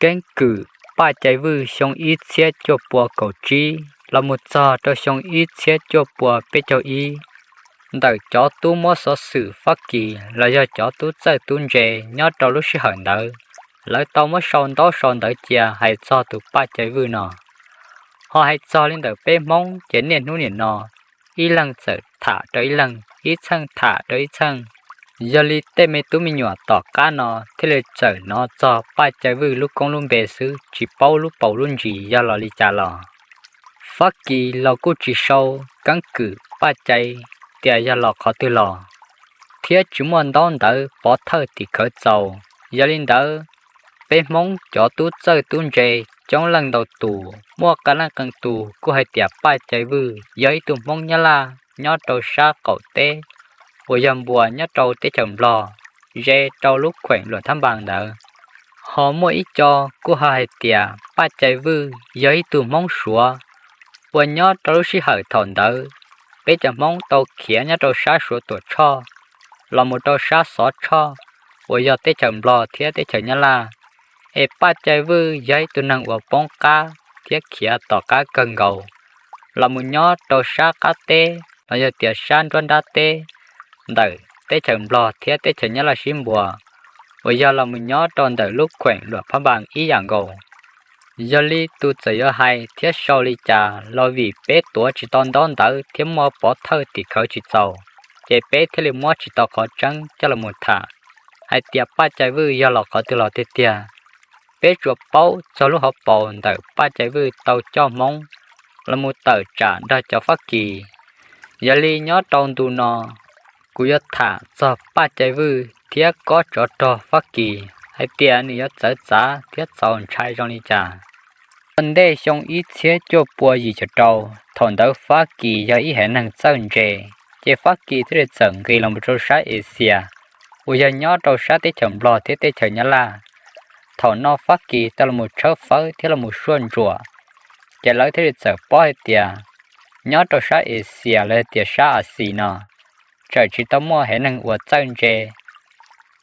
Keeb kwm Paj Cai Vwj xyoo ib txhiab cuaj pua kaum tsib los mus txog rau xyoo ib txhiab cuaj pua peb caug ib, ntawm cov tub muab xov xwm Fab Kis los yog cov tub txawj tub ntse nyob rau lub sij hawm ntawd, lawv tau muab sau ntaub sau ntawv cia hais txog tus Paj Cai Vwj no. Ho hais txog li ntawm peb Hmoob ces niaj hnub nim no ib leeg txawm tham rau ib leeg, ib txheej tham rau ib txheej. Yog li tej me tub me nyuam tom qab no thiaj li txawm hnov txog Paj Cai Vwj lub koob lub npe xwb, tsis paub lub paus lub ntsis yog los li cas los. Fab Kis los kuj tsis sau keeb kwm Paj Cai tias yog los qhov twg los, thiab tsis muaj ntaub ntawv pov thawj tim khawv txaus. Yog li ntawd, peb Hmoob cov tub txawj tub ntse coob leej ntau tus, muaj qee leej qee tus kuj hais tias Paj Cai Vwj yog ib tug Hmoob Nyab Laj nyob rau sab qaum teb uas yog Npuas nyob rau teb chaws Nplog, ze rau lub khueem Luam Thab Npas ntawd. Ho muaj ib co kuj ho hais tias Paj Cai Vwj yog ib tug Hmoob Suav uas nyob rau lub sij hawm thaum ntawd peb cov Hmoob tau khiav nyob rau sab Suav Tuam Tshoj los mus rau sab Xov Tshoj uas yog teb chaws Nplog thiab teb chaws Nyab Laj. Es Paj Cai Vwj yog ib tug neeg uas poob qab thiab khiav tom qab kawg nkaus los mus nyob rau sab qab teb los yog tias sab nruab nrab teb ntawm teb chaws Nplog thiab teb chaws Nyab Laj sib npuas, uas yog los mus nyob rau ntawm lub khueem Luam Phab Npas ib yam nkaus. Yog li tus txawm yuav hais thiab sau li cas los vim peb tuav tsis tau ntaub ntawv thiab muaj pov thawj tim khawv tsis txaus, ces peb thiaj li muab tsis tau qhov tseeb coj los mus tham hais tias Paj Cai Vwj yog los qhov twg los tiag tiag. Peb tsuas paub txog lub hauv paus ntawm Paj Cai Vwj tau coj Hmoob los mus tawm tsam nrog cov Fab Kis. Yog li nyob rau ntu no, kuv yuav tham txog Paj Cai Vwj thiab kob tsov rog Fab Kis hais tias nws yuav txawv txav thiab txaus ntshai zoo li cas. Ua ntej xyoo ib txhiab cuaj pua yim caum rau, thaum ntawd Fab Kis yog ib haiv neeg txawj ntse, ces Fab Kis thiaj li txawm nqis los mus rau sab Axias uas yog nyob rau sab teb chaws Nplog thiab teb chaws Nyab Laj. Thaum no Fab Kis tau los mus tshawb fawb thiab los mus suaj ntsuam, ces lawv thiaj li txawm paub hais tias nyob rau sab Axias los tias sab Axis no tseem tsis tau muaj haiv neeg uas txawj ntse.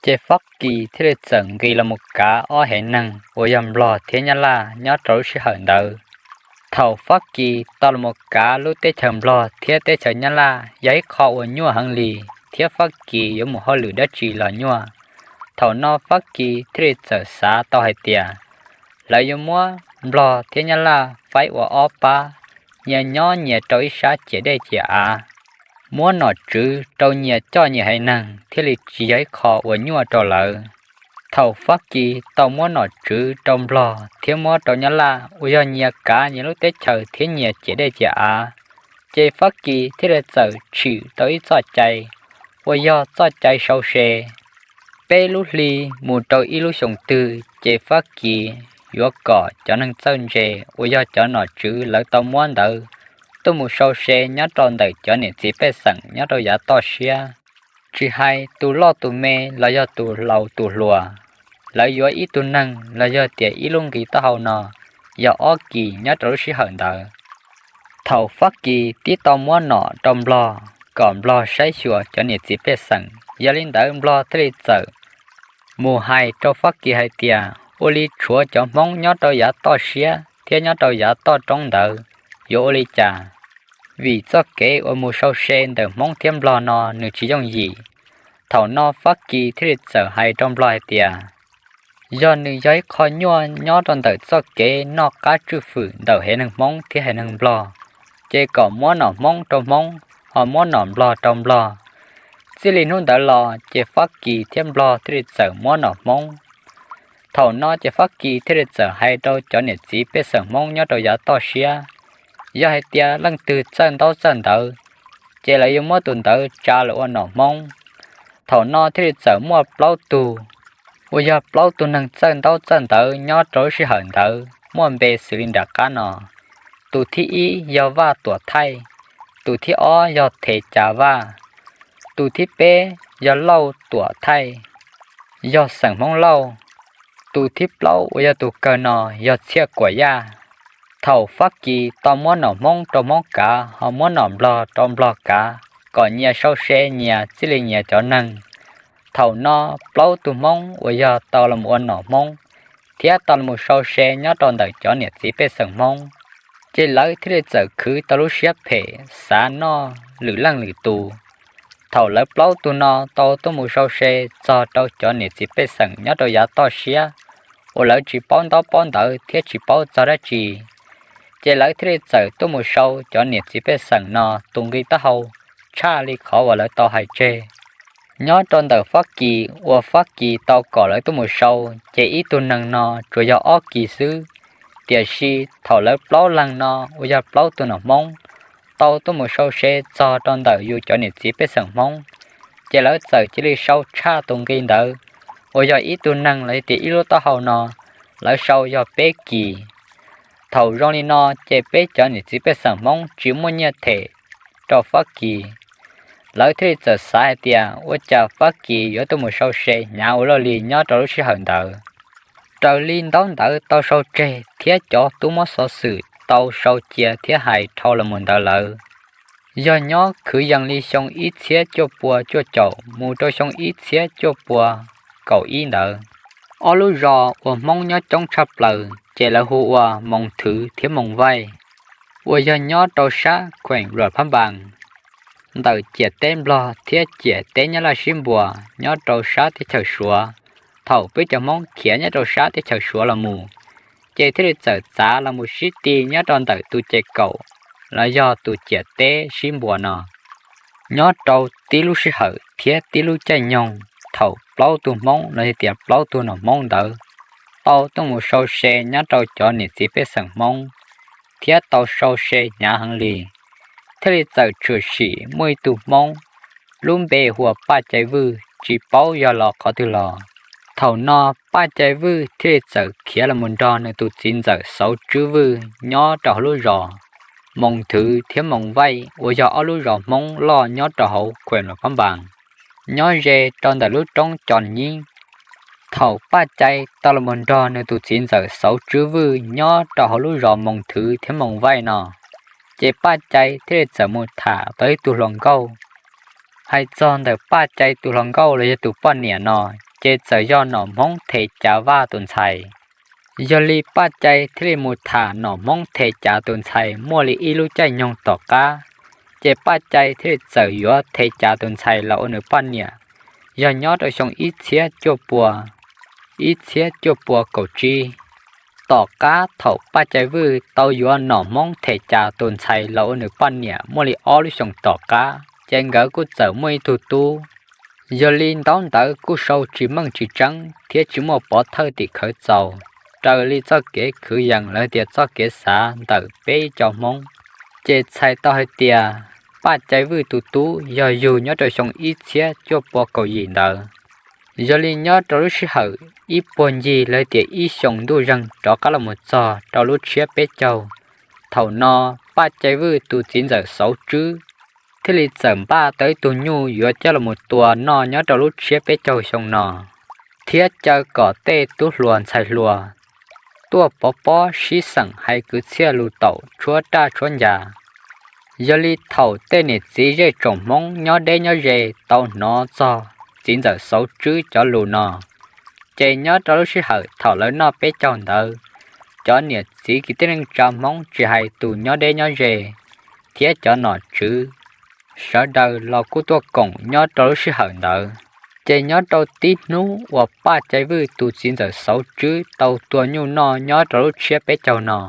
Ces Fab Kis thiaj li txawm nqis los mus kav ob haiv neeg uas yog Nplog thiab Nyab Laj nyob rau lub sij hawm ntawd. Thaum Fab Kis tau los mus kav lub teb chaws Nplog thiab teb chaws Nyab Laj yog ib qho uas nyuaj heev li, thiab Fab Kis yuav mus hauj lwm dab tsi los nyuaj. Thaum no Fab Kis thiaj li txawm xav tau hais tias lawv yuav muab Nplog thiab Nyab Laj faib ua ob pab, nyias nyob nyias rau ib sab ciam dej ciam av, muab nom tswv rau nyias coj nyias haiv neeg thiaj li tsis yog ib qho uas nyuaj rau lawv. Thaum Fab Kis tau muab nom tswv rau Nplog thiab muab rau Nyab Laj uas yog nyias kav nyias lub teb chaws thiab nyias ciam dej ciam av, ces Fab Kis thiaj li txawm tshwm tau ib txoj cai uas yog txoj cai sau se. Peb lub hli mus rau ib lub xyoos twg ces Fab Kis yuav kom cov neeg txawj ntse uas yog cov nom tswv lawv tau muab ntawd tuaj mus sau se nyob rau ntawm cov niam txiv pej xeem nyob rau yav toj siab. Tsis hais tus loj tus me los yog tus laus tus hluas, lawv yuav ib tug neeg los yog tias ib lub nqi taub hau no yog ob kis nyob rau lub sij hawm ntawd. Thaum Fab Kis twb tau muab nom rau Nplog kom Nplog saib xyuas cov niam txiv pej xeem, yog li ntawd Nplog thiaj li txawm mus hais rau Fab Kis hais tias ua li tshuav cov Hmoob nyob rau yav toj siab thiab nyob rau yav toj roob ntawd yuav ua li cas, vim txoj kev uas mus sau se ntawm Hmoob thiab Nplog no nws tsis yooj yim. Thaum no Fab Kis thiaj li txawm hais rau Nplog hais tias yog nws yog ib qho nyuaj nyob rau ntawm txoj kev noj qab tswj fwm ntawm haiv neeg Hmoob thiab haiv neeg Nplog, ces kom muab nom Hmoob rau Hmoob, ho muab nom Nplog rau Nplog. Txij li hnub ntawd los ces Fab Kis thiab Nplog thiaj li txawm muab nom Hmoob. Thaum no ces Fab Kis thiaj li txawm hais rau cov niam txiv pej xeem Hmoob nyob rau yav toj siab, yog hais tias leej twg txawj ntaub txawj ntawv, ces lawv yuav muab tus ntawd tsa los ua nom Hmoob. Thaum no thiaj li txawm muaj plaub tug uas yog plaub tug neeg txawj ntaub txawj ntawv nyob rau lub sij hawm ntawd muaj npe xws li nram qab no. Tus thib ib yog Vaj Tuam Thaij, tus thib ob yog Thev Cas Vaj, tus thib peb yog Lauj Tuam Thaij, yog xeem Hmoob Lauj, tus thib plaub uas yog tus kawg no yog Txhiaj Kuam Yaj. Thaum Fab Kis tau muab nom Hmoob rau Hmoob kav ho muab nom Nplog rau Nplog kav, kom nyias sau se nyias txij li nyias cov neeg. Thaum no plaub tug Hmoob uas yog tau los ua nom Hmoob, thiab tau los sau se nyob rau ntawm cov niam txiv pej xeem Hmoob. Ces lawv thiaj li txawm khwv tau lub siab phem xav noj lwm leej lwm tus. Thaum lawv plaub tug no tau tuaj mus sau se txog rau cov niam txiv pej xeem nyob rau yav toj siab uas lawv tsis paub ntaub paub ntawv thiab tsis paub txog dab tsi, ces lawv thiaj li txawm tuaj mus sau cov niam txiv pej xeem no tus nqi taub hau tshaj li qhov uas lawv tau hais tseg. Nyob rau ntawm Fab Kis uas Fab Kis tau kom lawv tuaj mus sau, ces ib tug neeg no tsuas yog ob kis xwb. Tiam sis thaum lawv plaub leeg no uas yog plaub tug nom Hmoob tau tuaj mus sau se txog rau ntawm yus cov niam txiv pej xeem Hmoob, ces lawv txawm cia li sau tshaj tus nqi ntawd uas yog ib tug neeg los yog tias ib lub taub hau no, lawv sau yog peb kis. Thaum zoo li no ces peb cov niam txiv pej xeem Hmoob tsis muaj nyiaj them rau Fab Kis. Lawv thiaj li txawm xav hais tias ua cas Fab Kis yuav tuaj mus sau se hnyav ua luaj li nyob rau lub sij hawm ntawd. Raws li ntaub ntawv tau sau tseg thiab cov tub muab xov xwm tau sau cia thiab hais dhau los mus ntawd lawm, yog nyob kwv yees li xyoo ib txhiab cuaj pua cuaj caum mus rau xyoo ib txhiab cuaj pua kaum ib ntawd, ob lub zos uas Hmoob nyob coob tshaj plaws ces lawv hu ua Moos Thwv thiab Moos Vaij, uas yog nyob rau sab kheem Luam Phab Npas, ntawm ciam teb Nplog thiab ciam teb Nyab Laj sib npuas nyob rau sab teb chaws Suav. Thaum peb cov Hmoob khiav nyob rau sab teb chaws Suav los mus, ces thiaj li txawm txav los mus sib ti nyob rau ntawm tus ces kaum los yog tus ciam teb sib npuas no. Nyob rau tib lub sij hawm thiab tib lub caij nyoog thaum plaub tug Hmoob los yog tias plaub tug nom Hmoob ntawd tau tuaj mus sau se nyob rau cov niam txiv pej xeem Hmoob, thiab tau sau se hnyav heev li, thiaj li txawm tshwm sim muaj ib tug Hmoob lub npe hu ua Paj Cai Vwj tsis paub yog los qhov twg los. Thaum no Paj Cai Vwj thiaj li txawm khiav los mus nrog nws tus txiv ntxawm Xauv Tswb Vwj nyob rau hauv lub zos Moos Thwv thiab Moos Vaij uas yog ob lub zos Hmoob loj nyob rau hauv kheem Luam Phab Npas, nyob ze rau ntawm lub roob Cos Nyib. Thaum Paj Cai tau los mus nrog nws tus txiv ntxawm Xauv Tswb Vwj nyob rau hauv lub zos Moos Thwv thiab Moos Vaij no, ces Paj Cai thiaj li txawm mus tham tau ib tug hluas nkauj. Hais txog ntawm Paj Cai tus hluas nkauj los yog tus poj niam no, ces txawm yog nom Hmoob Thes Cav Vaj tus ntxhais. Yog li Paj Cai thiaj li mus tham nom Hmoob Thes Cav tus ntxhais muaj li ib lub caij nyoog tom qab, ces Paj Cai thiaj li txawm yuav Thes Cav tus ntxhais los ua nws poj niam, yog nyob rau xyoo ib txhiab cuaj pua, ib txhiab cuaj pua kaum tsib. Tom qab thaum Paj Cai Vwj tau yuav nom Hmoob Thes Cav tus ntxhais los ua nws poj niam muaj li ob lub xyoos tom qab, ces nkawd kuj txawm muaj ib tug tub. Yog li ntaub ntawv kuj sau tsis meej tsis tseeb thiab tsis muaj pov thawj tim khawv txaus. Raws li txoj kev khwv yees los tias txoj kev xav ntawm peb cov Hmoob, ces txhais tau hais tias Paj Cai Vwj tus tub yog yug nyob rau xyoo ib txhiab cuaj pua kaum yim ntawd. Yog li nyob rau lub sij hawm ib puag ncig los tias ib xyoos ntuj zeeg rov qab los mus txog rau lub tshiab peb caug, thaum no Paj Cai Vwj tus txiv ntxawm Xauv Tswb thiaj li txawm npaj tau ib tug nyuj yuav coj los mus tua noj nyob rau lub tshiab peb caug xyoo no, thiab caw kom tej tub hluas ntxhais hluas tuaj pov pob sib xeem hais kwv txhiaj lus taum tshuab raj tshuab ncas. Yog li thaum tej niam txiv zej tsoom Hmoob nyob deb nyob ze tau hnov txog txiv ntxawm Xauv Tswb cov lus no, ces nyob rau lub sij hawm thaum lawv noj peb caug ntawd, cov niam txiv kwv tij neej tsa Hmoob tsis hais tus nyob deb nyob ze thiab cov nom tswv, sawv daws los kuj tuaj koom nyob rau lub sij hawm ntawd. Ces nyob rau tib hnub uas Paj Cai Vwj tus txiv ntxawm Xauv Tswb tau tua nyuj noj nyob rau lub tshiab peb caug no,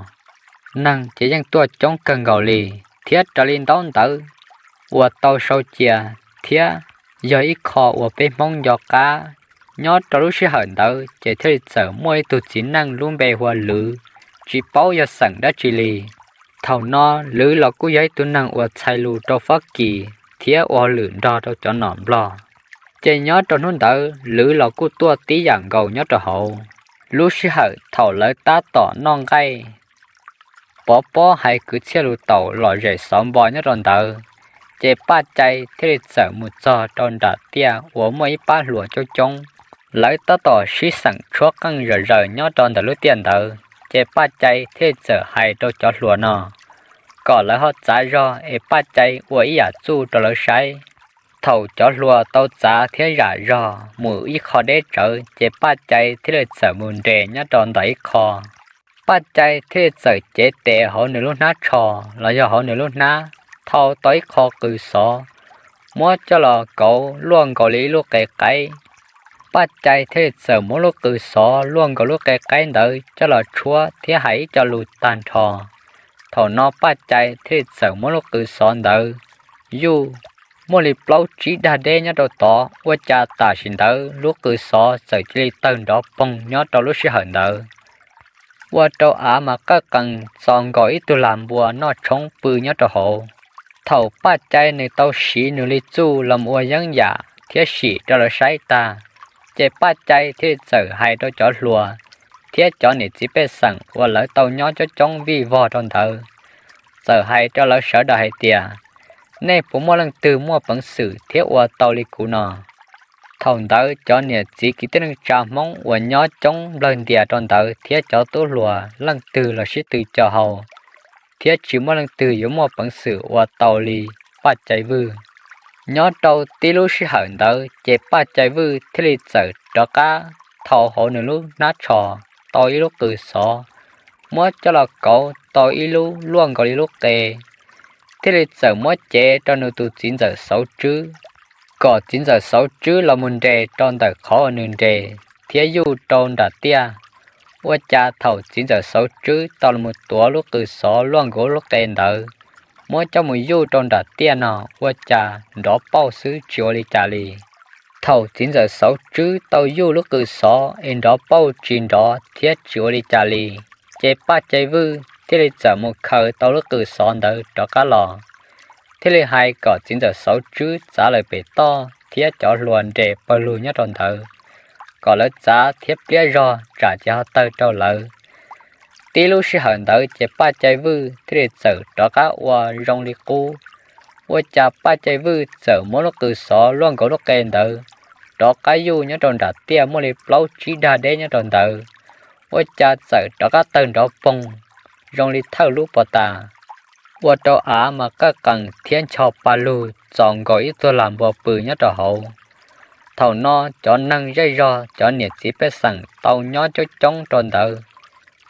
neeg ces yeej tuaj coob kawg nkaus li, thiab raws li ntaub ntawv uas tau sau cia thiab yog ib qho uas peb Hmoob nco qab. Nyob rau lub sij hawm ntawd ces thiaj li txawm muaj ib tug txiv neej lub npe hu ua Lwv, tsis paub yog xeem dab tsi li. Thaum no Lwv los kuj yog ib tug neeg uas txhais lus rau Fab Kis thiab ua hauj lwm nrog rau cov nom Nplog. Ces nyob rau hnub ntawd Lwv los kuj tuaj tib yam nkaus nyob rau hauv. Lub sij hawm thaum lawv tab tom noj nqaij, pov pob hais kwv txhiaj lus taum lom zem xov npo nyob rau ntawd, ces Paj Cai thiaj li txawm mus txog rau nram tiaj uas muaj ib pab hluas coob coob, lawv tab tom sib xeem tshuab qeej zom zaws nyob rau ntawm lub tiaj ntawd. Ces Paj Cai thiaj li txawm hais rau cov hluas no kom lawv ho txav zog es Paj Cai ua ib yam txuj rau lawv saib. Thaum cov hluas tau txav thiab zam zog mus ib qho deb tsawv ces Paj Cai thiaj li txawm mus nres nyob rau ntawm ib qho. Paj Cai thiaj li txawm cev tes hauv nws lub hnab tsho los yog hauv nws lub hnab thau tau ib qho qws xov, muab coj los kauv luaj nkaus li ib lub qe qaib. Paj Cai thiaj li txawm muab lub qws xov luaj nkaus lub qe qaib ntawd coj los tshuab thiab hais ib co lus tag nrho. Thaum no Paj Cai thiaj li txawm muab lub qws xov ntawd yuj muaj li plaub tsib dag deb nyob rau tod, ua cas tam sim ntawd lub qws xov txawm cia li tawg nrov poog nyob rau lub sij hawm ntawd, ua rau av mas qawj qees txos nkaus ib tug lag npua noj tshoob pw nyob rau hauv. Thaum Paj Cai nws tau siv nws li txuj los ua yeeb yam thiab sim rau lawv saib tag, ces Paj Cai thiaj li txawm hais rau cov hluas thiab cov niam txiv pej xeem uas lawv tau nyob coob coob vij vog rau ntawd, txawm hais rau lawv sawv daws hais tias, nej puas muaj leej twg muaj peev xwm thiab ua tau li kuv no? Thaum ntawd cov niam txiv kwv tij neej tsa Hmoob uas nyob coob nplawg ntias rau ntawd thiab cov tub hluas leej twg los sib tw co hau, thiab tsis muaj leej twg yuav muaj peev xwm ua tau li Paj Cai Vwj. Nyob rau tib lub sij hawm ntawd ces Paj Cai Vwj thiaj li txawm rov qab thau hauv nws lub hnab tsho tau ib lub qws xov, muab coj los kauv tau ib lub luaj nkaus li lub qe, thiaj li txawm muab cev rau nws tus txiv ntxawm Xauv Tswb, kom txiv ntxawm Xauv Tswb los mus nres rau ntawm qhov uas nws nres thiab yuj rau nram tiaj. Ua cas thaum txiv ntxawm Xauv Tswb tau los mus tuav lub qws xov luaj nkaus lub qe ntawd, muab coj mus yuj rau nram tiaj no, ua cas nrov pauj xwb tsis ua li cas li. Thaum txiv ntxawm Xauv Tswb tau yuj lub qws xov es nrov pauj tsis nrov thiab tsis ua li cas li, ces Paj Cai Vwj thiaj li txawm mus khaws tau lub qws xov ntawd rov qab los, thiaj li hais kom txiv ntxawm Xauv Tswb txav lawm pem toj thiab cov hluas nres pawg lug nyob rau ntawd, kom lawv txav thiab pliab zog tsam ces ho tawg rau lawv. Tib lub sij hawm ntawd ces Paj Cai Vwj thiaj li txawm rov qab ua zoo li qub. Ua cas Paj Cai Vwj txawm muab lub qws xov luaj nkaus lub qe ntawd rov qab yuj nyob rau nram tiaj muaj li plaub tsib dag deb nyob rau ntawd, ua cas txawm rov qab tawg nrov poog zoo li thawj lub pov tas, ua rau av mas qawj qees thiab ncho pa lug txos nkaus ib tug lag npua pw nyob rau hauv. Thaum no cov neeg zej zog cov niam txiv pej xeem tau nyob coob coob rau ntawd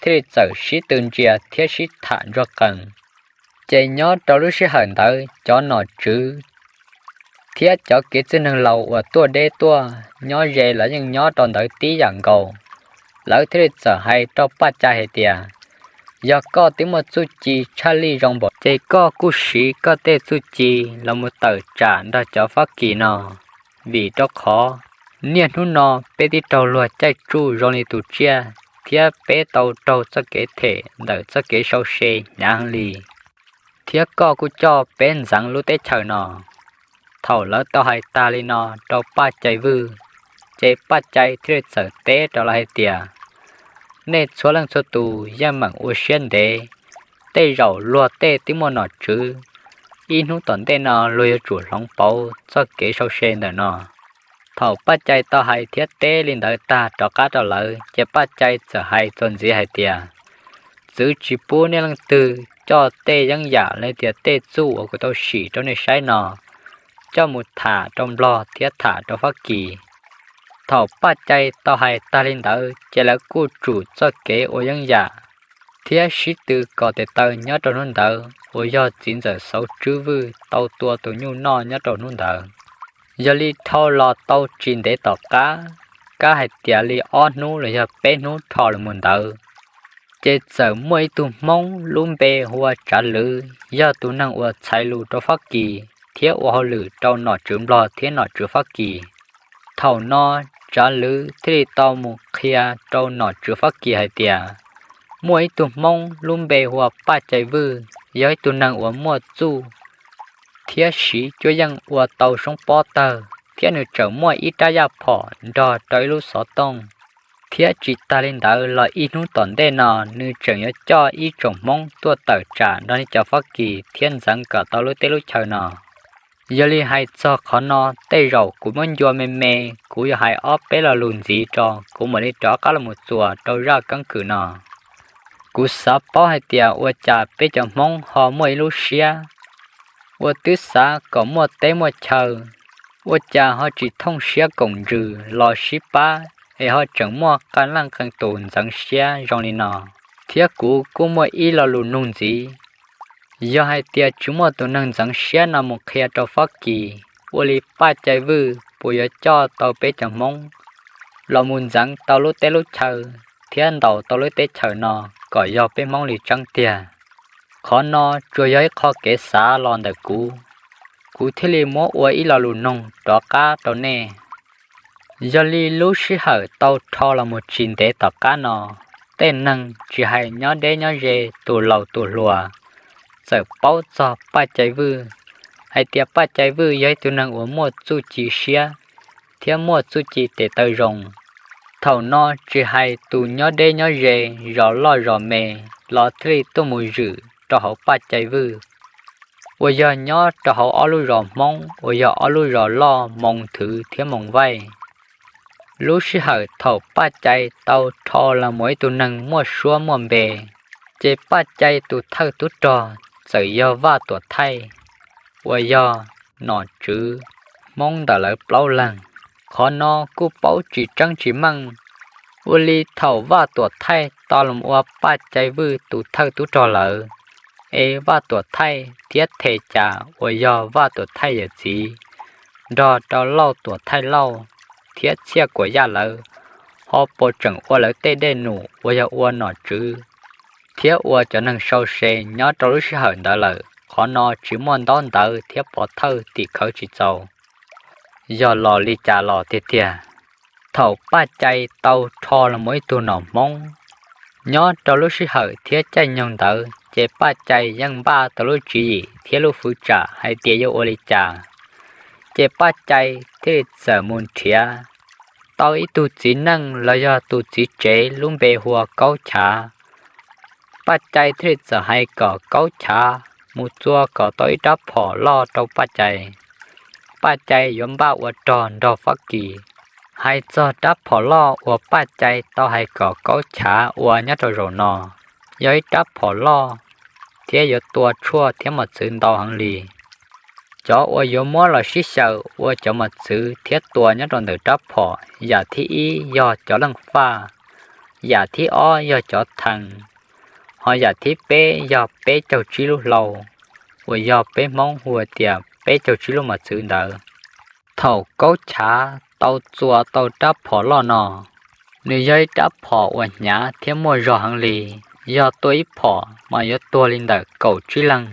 thiaj li txawm sib tw ntsia thiab sib tham ntsuag qees. Ces nyob rau lub sij hawm ntawd cov nom tswv thiab cov kev txwj neeg laus uas tuaj deb tuaj nyob ze los yeej nyob rau ntawd tib yam nkaus. Lawv thiaj li txawm hais rau Paj Cai hais tias, yog koj twb muaj txuj ci tshaj lij zoo npaum ces koj kuj siv koj tej txuj ci los mus tawm tsam nrog cov Fab Kis no, vim rau qhov niaj hnub no peb twb raug luag caij tsuj zoo li tus tsiaj thiab peb tau raug txoj kev them ntawm txoj kev sau se hnyav heev li, thiab koj kuj coj peb ntxeev lub teb chaws no. Thaum lawv tau hais tag li no rau Paj Cai Vwj, ces Paj Cai thiaj li txawm teb rau lawv hais tias, nej txhua leej txhua tus yeej meem ua siab ntev, tej zaum luag tej twb muaj nom tswv, ib hnub tom ntej no luag yuav tsum hloov pauv txoj kev sau se ntawm no. Thaum Paj Cai tau hais thiab teb li ntawd tag rov qab rau lawv, ces Paj Cai txawm hais txuas ntxiv hais tias, txwv tsis pub nej leej twg coj tej yeeb yam los tias tej txuj uas kuv tau sim rau nej saib no coj mus tham rau Nplog thiab tham rau Fab Kis. Thaum Paj Cai tau hais tag li ntawd ces lawv kuj tsum txoj kev ua yeeb yam thiab sib tw kom tes taw nyob rau hnub ntawd uas yog txiv ntxawm Xauv Tswb Vwj tau tua tus nyuj noj nyob rau hnub ntawd. Yog li dhau los tau tsis ntev tom qab, kab hais tias li ob hnub los yog peb hnub dhau los mus ntawd, ces txawm muaj ib tug Hmoob lub npe hu ua Tsav Lwm, yog tus neeg uas txhais lus rau Fab Kis thiab ua hauj lwm rau nom tswv Nplog thiab nom tswv Fab Kis. Thaum no Tsav Lwm thiaj li tau mus qhia rau nom tswv Fab Kis hais tias, muaj ib tug Hmoob lub npe hu ua Paj Cai Vwj, yog ib tug neeg uas muaj txuj thiab siv cuab yeej ua tau soob pob tawg, thiab nws tseem muaj ib rab yaj phom nrog rau ib lub xov tooj. Thiab tsis tas li ntawd los ib hnub tom ntej no nws tseem yuav coj ib tsoom Hmoob tuaj tawm tsam nrog nej cov Fab Kis thiab ntxeev kom tau lub teb lub chaw no. Yog li hais txog qhov no tej zaum kuv muab ncua me me, kuv yuav hais ob peb lo lus ntxiv tso kuv mam li rov qab los mus txuas rau zaj keeb kwm no. Kuv xav paub hais tias ua cas peb cov Hmoob ho muaj ib lub siab uas twb xav kom muaj teb muaj chaw, Ua cas ho tsis thooj siab koom ntsws los sib pab es ho tseem muaj qee leej qee tus ntxeev siab zoo li no? Thiab kuv kuj muaj ib lo lus nug ntxiv, yog hais tias tsis muaj tus neeg ntxeev siab no mus qhia rau Fab Kis, ua li Paj Cai Vwj puas yuav coj tau peb cov Hmoob los mus ntxeev tau lub teb lub chaw thiab ntaus tau lub teb chaws no kom yog peb Hmoob li tseeb tiag? Qhov no tsuas yog ib qho kev xav los ntawm kuv, kuv thiaj li muab ua ib lo lus noog rov qab rau nej. Yog li lub sij hawm tau rho los mus tsis ntev tom qab no, tej neeg tsis hais nyob deb nyob ze, tus laus tus hluas, txawm paub txog Paj Cai Vwj, hais tias Paj Cai Vwj yog ib tug neeg uas muaj txuj ci siab thiab muaj txuj ci tes taw zoo. Thaum no tsis hais tus nyob deb nyob ze, zos loj zos me los thiaj li tuaj mus zwm rau hauv Paj Cai Vwj, uas yog nyob rau hauv ob lub zos Hmoob uas yog ob lub zos loj Moo Thwv thiab Moo Vaij. Lub sij hawm thaum Paj Cai tau rho los mus ib tug neeg muaj suab muaj npe, ces Paj Cai tus thawj tub rog txawm yog Vaj Tuam Thaij, uas yog nom tswv Hmoob ntawm lawv plaub leeg. Qhov no kuj paub tsis tseeb tsis meej, ua li thaum Vaj Tuam Thaij tau los ua Paj Cai Vwj tus thawj tub rog lawm, es Vaj Tuam Thaij thiab Them Cas uas yog Vaj Tuam Thaij yawm txiv nrog rau Lauj Tuam Thaij Lauj thiab Txhiaj Kuam Yaj lawv ho puas tseem ua lawv tej dej num uas yog ua nom tswv thiab ua cov neeg sau se nyob rau lub sij hawm ntawd lawm. Qhov no tsis muaj ntaub ntawv thiab pov thawj tim khawv tsis txaus, yog los li cas los tiag tiag. Thaum Paj Cai tau rho los mus ib tug nom Hmoob, nyob rau lub sij hawm thiab caij nyoog ntawd ces Paj Cai yeej npaj tau lub tswv yim thiab lub fwv tsam hais tias yuav ua li cas. Ces Paj Cai thiaj li txawm mus nrhiav tau ib tug txiv neej los yog tus txiv tsev lub npe hu ua Kaub Chav. Paj Cai thiaj li txawm hais kom Kaub Chav mus txua kom tau ib rab phom loj rau Paj Cai. Paj Cai yuav npaj ua rog nrog Fab Kis. Hais txog rab phom loj uas Paj Cai tau hais kom Kaub Chav ua nyob rau zaum no, yog ib rab phom loj thiab yuav tua tshuaj thiab mos txwv ntau heev li. Cov uas yuav muab los sib xyaw ua cov mos txwv thiab tua nyob rau ntawm rab phom, yam thib ib yog cov leej faj, yam thib ob yog cov thees, ho yam thib peb yog peb caug tsib lub hlau, uas yog peb Hmoob hu tias peb caug tsib lub mos txwv ntawd. Thaum Kaub Chav tau txua tau rab phom loj no, nws yog ib rab phom uas hnyav thiab muaj zog heev li, yog tua ib phom mas yuav tuag li ntawm kaum tsib leeg.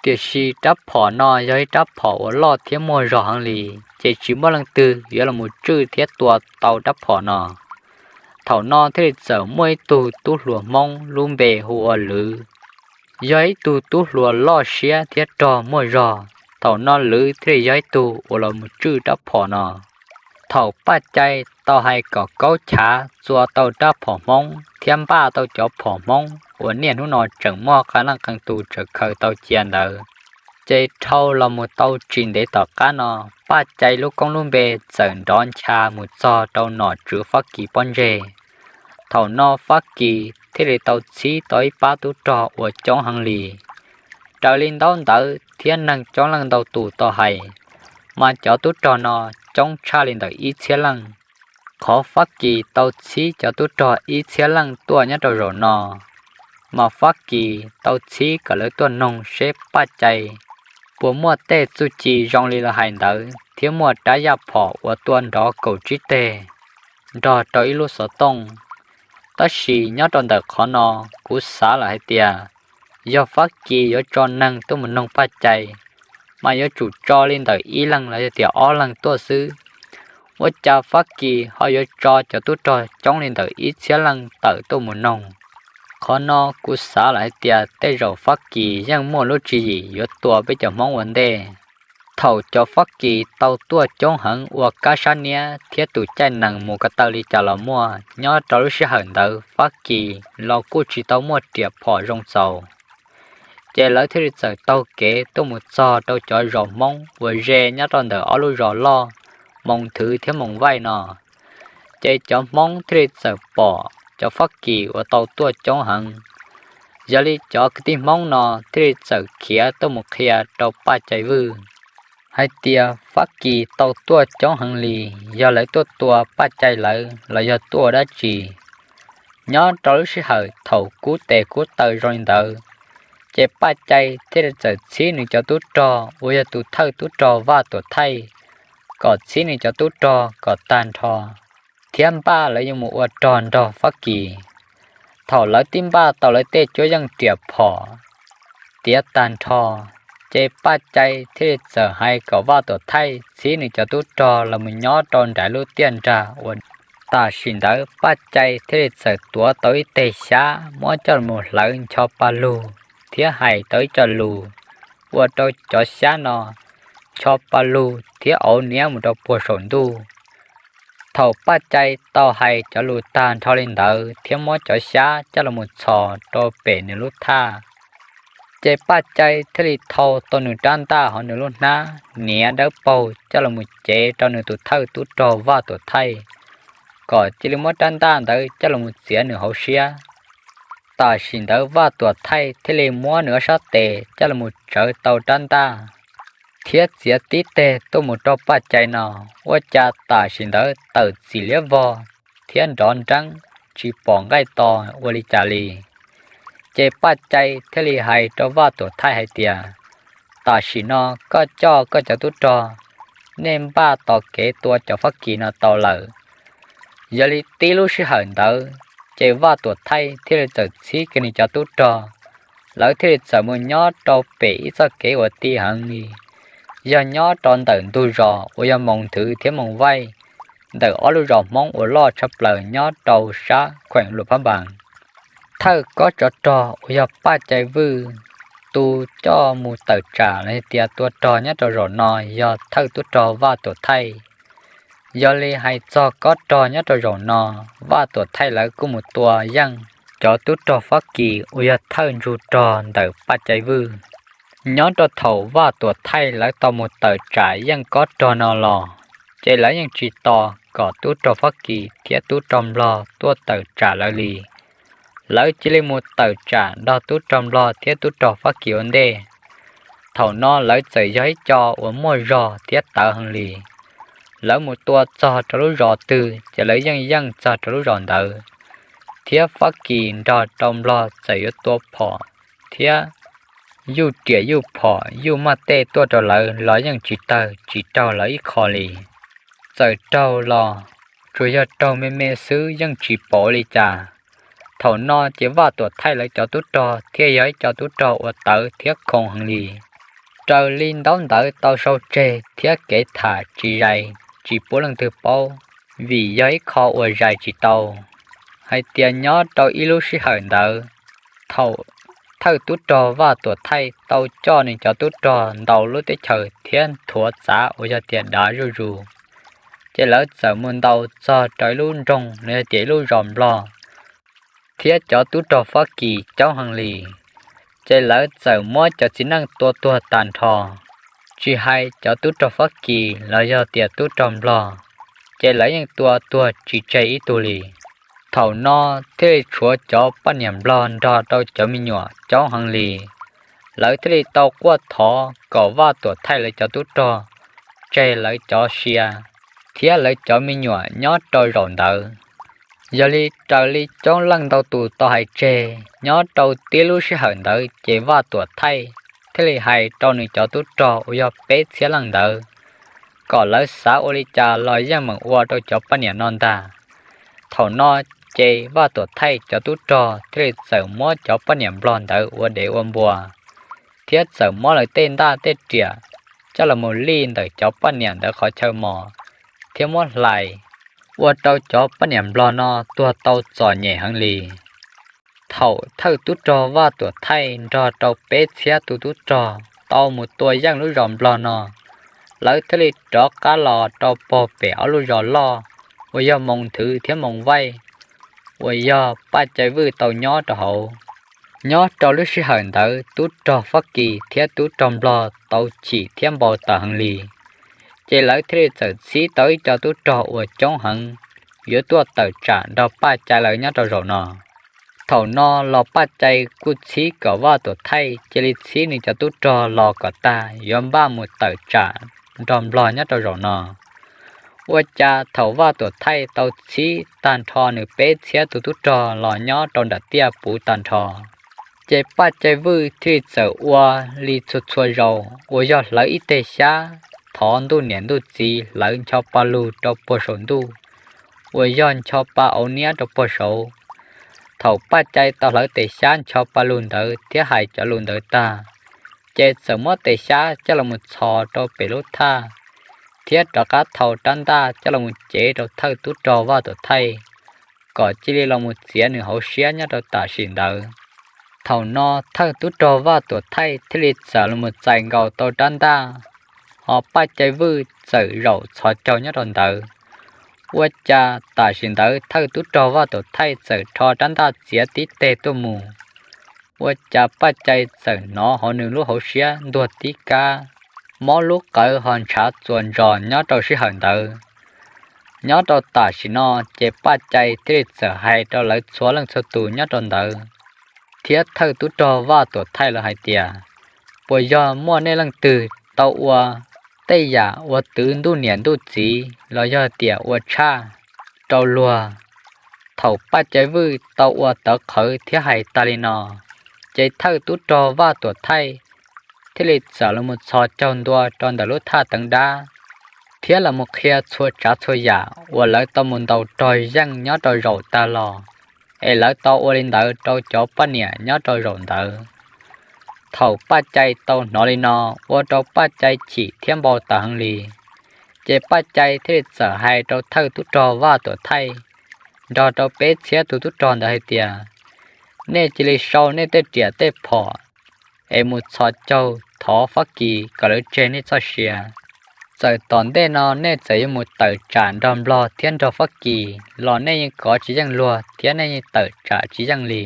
Tiam sis rab phom no yog ib rab phom uas loj thiab muaj zog heev li, ces tsis muaj leej twg yuav los mus tswj thiab tua tau rab phom no. Thaum no thiaj li txawm muaj ib tug tub hluas Hmoob lub npe hu ua Lwv, yog ib tug tub hluas loj siab thiab rog muaj zog. Thaum no Lwv thiaj li yog ib tug uas los mus tswj rab phom no. Thaum Paj Cai tau hais kom Kaub Chav txua tau rab phom Hmoob thiab npaj tau cov phom Hmoob uas niaj hnub no tseem muaj qee leej qee tus tseem khaws tau cia ntawd, ces dhau los mus tau tsis ntev tom qab no, Paj Cai lub koob lub npe txawm nrov ncha mus txog rau nom tswv Fab Kis pob ntseg. Thaum no Fab Kis thiaj li tau txhib tau ib pab tub rog uas coob heev li. Raws li ntaub ntawv thiab neeg coob leej ntau tus tau hais, mas cov tub rog no coob tshaj li ntawm ib txhiab leej. Qhov Fab Kis tau txhib cov tub rog ib txhiab leej tuaj nyob rau zaum no, mas Fab Kis tau txhib kom lawv tuaj noog seb Paj Cai puas muaj tej txuj ci zoo li lawv hais ntawd thiab muaj rab yaj phom uas tua nrov kaum tsib teg nrog rau ib lub xov tooj. Tab sis nyob rau ntawm qhov no, kuv xav lawm hais tias yog Fab Kis yuav tso neeg tuaj mus noog Paj Cai, mas yuav tsum tso li ntawm ib leeg los yog tias ob leeg tuaj xwb. Ua cas Fab Kis ho yuav tso cov tub rog coob li ntawm ib txhiab leej tawm tuaj mus noog? Qhov no kuv xav lawm hais tias tej zaum Fab Kis yeej muaj lub tswv yim yuav tua peb cov Hmoob ua ntej. Thaum cov Fab Kis tau tuaj coob heev ua kab sab niab thiab tus caij nees mus ko taw li cas los muaj, nyob rau lub sij hawm ntawd Fab Kis los kuj tsis tau muaj riam phom zoo txaus. Ces lawv thiaj li txawm taug kev tuaj mus txog rau cov zos Hmoob uas ze nyob rau ntawm ob lub zos loj Moo Thwv thiab Moo Vaij no. Ces cov Hmoob thiaj li txawm pom cov Fab Kis uas tau tuaj coob heev. Yog li cov kwv tij Hmoob no thiaj li txawm khiav tuaj mus qhia rau Paj Cai Vwj, hais tias Fab Kis tau tuaj coob heev li, yog lawv tuaj tua Paj Cai lawv los yog tuaj ua dab tsi. Nyob rau lub sij hawm thaum kub tes kub taw zoo li ntawd, ces Paj Cai thiaj li txawm txhib nws cov tub rog uas yog tus thawj tub rog Vaj Tuam Thaij kom txhib nws cov tub rog kom tag nrho thiab npaj lawv yuav mus ua rog nrog Fab Kis. Thaum lawv twb npaj tau lawv tej cuab yeej riam phom tiav tag nrho, ces Paj Cai thiaj li txawm hais kom Vaj Tuam Thaij txhib nws cov tub rog los mus nyob rau nram lub tiaj nrag uas tam sim ntawd Paj Cai thiaj li txawm tuav tau ib teg xyab muab coj los hlawv ncho pa lug thiab hais tau ib co lus ua rau cov xyab no ncho pa lug thiab auv niab mus rau puag saum ntuj. Thaum Paj Cai tau hais cov lus tag nrho li ntawd thiab muab cov xyab coj los mus txhos rau pem nws lub thaj, ces Paj Cai thiaj li thau tau nws rab ntaj hauv nws lub hnab niav dawb paug coj los mus cev rau nws tus thawj tub rog Vaj Tuam Thaij, kom cia li muab rab ntaj ntawd coj los mus txiav nws hauv siab. Tam sim ntawd Vaj Tuam Thaij thiaj li muab nws ob sab tes coj los mus tsawv tau rab ntaj thiab txiav tib teg tuaj mus rau Paj Cai no, ua cas tam sim ntawd tawm txim liab vog thiab nrov nreeb, tsis pom nqaij to ua li cas li. Ces Paj Cai thiaj li hais rau Vaj Tuam Thaij hais tias, tam sim no koj coj koj cov tub rog, nej npaj tos kev tua cov Fab Kis no tau lawm. Yog li tib lub sij hawm ntawd, ces Vaj Tuam Thaij thiaj li txawm txhib kiag nws cov tub rog, lawv thiaj li txawm mus nyob rau pem ib txoj kev uas ti heev li, yog nyob rau ntawm ntug zos uas yog Moos Nthwv thiab Moos Vaij, ntawm ob lub zos Hmoob uas loj tshaj plaws nyob rau sab kheem Luam Phab Npas. Thawj kob tsov rog uas yog Paj Cai Vwj, tus coj mus tawm tsam los tias tua rog nyob rau zaum no yog thawj tub rog Vaj Tuam Thaij. Yog li hais txog kob rog nyob rau zaum no, Vaj Tuam Thaij lawv kuj mus tua yeej cov tub rog Fab Kis uas yog thawj ntug rog ntawm Paj Cai Vwj. Nyob rau thaum Vaj Tuam Thaij lawv tau mus tawm tsam yeej kob rog no los, ces lawv yeej tsis tos kom tub rog Fab Kis thiab tub rog Nplog tuaj tawm tsam lawv li. Lawv cia li mus tawm tsam nrog tub rog Nplog thiab tub rog Fab Kis ua ntej. Thaum no lawv txawm yog ib co uas muaj zog thiab tawv heev li. Lawv mus tua txog rau lub zos twg ces lawv yeej yeej txog rau lub zos ntawd, thiab Fab Kis nrog rau Nplog txawm yuav tua phom thiab yuj riam yuj phom yuj maj tej tuaj rau lawv los yeej tsis tawg tsis raug lawv ib qho li. Txawm raug los tsuas yog raug me me xwb yeej tsis pom ua li cas. Thaum no ces Vaj Tuam Thaij lawv cov tub rog thiaj yog ib co tub rog uas tawv thiab khoo heev li. Raws li ntaub ntawv tau sau tseg thiab kev tham tsis zais tsis pub leej twg paub, vim yog ib qho uas zais tsis tau, hais tias nyob rau ib lub sij hawm ntawd, thaum thawj tub rog Vaj Tuam Thaij tau coj nws cov tub rog ntaus lub teb chaws thiab nthuav txav uas yog tias dav zuj zus, ces lawv txawm mus ntaus txog rau ib lub nroog los yog tias ib lub zos Nplog, thiab cov tub rog Fab Kis coob heev li, ces lawv txawm muab cov txiv neej tua tuag tag nrho. Tsis hais cov tub rog Fab Kis los yog tias tub rog Nplog, ces lawv yeej tua tuag tsis tseg ib tug li. Thaum no thiaj li tshuav cov poj niam Nplog nrog rau cov me nyuam coob heev li. Lawv thiaj li tau quaj thov kom Vaj Tuam Thaij lawv cov tub rog tseg lawv cov sia thiab lawv cov me nyuam nyob rau zaum ntawd. Yog li raws li coob leej ntau tus tau hais tseg, nyob rau tib lub sij hawm ntawd ces Vaj Tuam Thaij thiaj li hais rau nws cov tub rog uas yog peb txhiab leej ntawd kom lawv xav ua li cas los yeej meem ua rau cov poj niam no ntag. Thaum no ces Vaj Tuam Thaij cov tub rog thiaj li txawm muab cov poj niam Nplog ntawd ua dev ua npua, thiab txawm muab lawv tej ntaj tej riam coj los mus lij ntawm cov poj niam ntawd qhov chaw mos thiab muab hlais, ua rau cov poj niam Nplog no tuag tau txom nyem heev li. Thaum thawj tub rog Vaj Tuam Thaij nrog rau peb txhiab tus tub rog tau mus tua yeej lub zos Nplog no, lawv thiaj li rov qab los rau pog pem ob lub zos loj uas yog Moos Nthwv thiab Moos Vaij, uas yog Paj Cai Vwj tau nyob rau hauv. Nyob rau lub sij hawm ntawd tub rog Fab Kis thiab tub rog Nplog tau chim thiab npau taws heev li, ces lawv thiaj li txawm txhib tau ib co tub rog uas coob heev yuav tuaj tawm tsam nrog Paj Cai lawv nyob rau zaum no. Thaum no los Paj Cai kuj txhib kom Vaj Tuam Thaij cia li txhib nws cov tub rog los kom tag yuav npaj mus tawm tsam nrog Nplog nyob rau zaum no. Ua cas thaum Vaj Tuam Thaij tau txhib tag nrho nws peb txhiab tus tub rog los nyob rau nram tiaj puv tag nrho, ces Paj Cai Vwj thiaj li txawm ua li txhua txhua zaus uas yog hlawv ib teg xyab, thov ntuj niam ntuj txiv hlawv ncho pa lug rau puag saum ntuj, uas yog ncho pa auv niab rau puag saud. Thaum Paj Cai tau hlawv tes xyab ncho pa lug ntawd thiab hais cov lus ntawd tag, ces txawm muab tes xyab coj los mus txhos rau pem lub thaj, thiab rov qab thau rab ntaj coj los mus cev rau thawj tub rog Vaj Tuam Thaij, kom cia li los mus txiav nws hauv siab nyob rau tam sim ntawd. Thaum no thawj tub rog Vaj Tuam Thaij thiaj li txawm los mus txais nkaus tau rab ntaj, ho Paj Cai Vwj txawm zaum txhos caug nyob rau ntawd. Ua cas tam sim ntawd thawj tub rog Vaj Tuam Thaij txawm rho rab ntaj txiav tib teg tuaj mus, ua cas Paj Cai txawm hnov hauv nws lub hauv siab ntuag tib kab, mob lub qawv ho ntshav txuas ntsos nyob rau sij hawm ntawd. Nyob rau tam sim no ces Paj Cai thiaj li txawm hais rau lawv txhua leej txhua tus nyob rau ntawd thiab thawj tub rog Vaj Tuam Thaij lawv hais tias, puas yog muaj nej leej twg tau ua tej yam uas twv ntuj niam ntuj txiv los yog tias ua tshaj rau luag? Thaum Paj Cai Vwj tau ua tawv qhawv thiab hais tag li no, ces thawj tub rog Vaj Tuam Thaij thiaj li txawm los mus txhos caug ntua rau ntawm lub thaj teev dab, thiab los mus qhia txhua tsav txhua yam uas lawv tau mus ntaus rog yeej nyob rau zaum tag los, es lawv tau ua li ntawd rau cov poj niam nyob rau zaum ntawd. Thaum Paj Cai tau hnov li no, ua rau Paj Cai chim thiab npau taws heev li. Ces Paj Cai thiaj li txawm hais rau thawj tub rog Vaj Tuam Thaij nrog rau peb txhiab tus tub rog ntawd hais tias, nej cia li sau nej tej riam tej phom es mus txhos caug thov Fab Kis kom lawv tseg nej txoj sia. Txawm tom ntej no nej txawm yuav mus tawm tsam nrog Nplog thiab nrog Fab Kis los nej yeej kov tsis yeej luag thiab nej yeej tawm tsam tsis yeej li.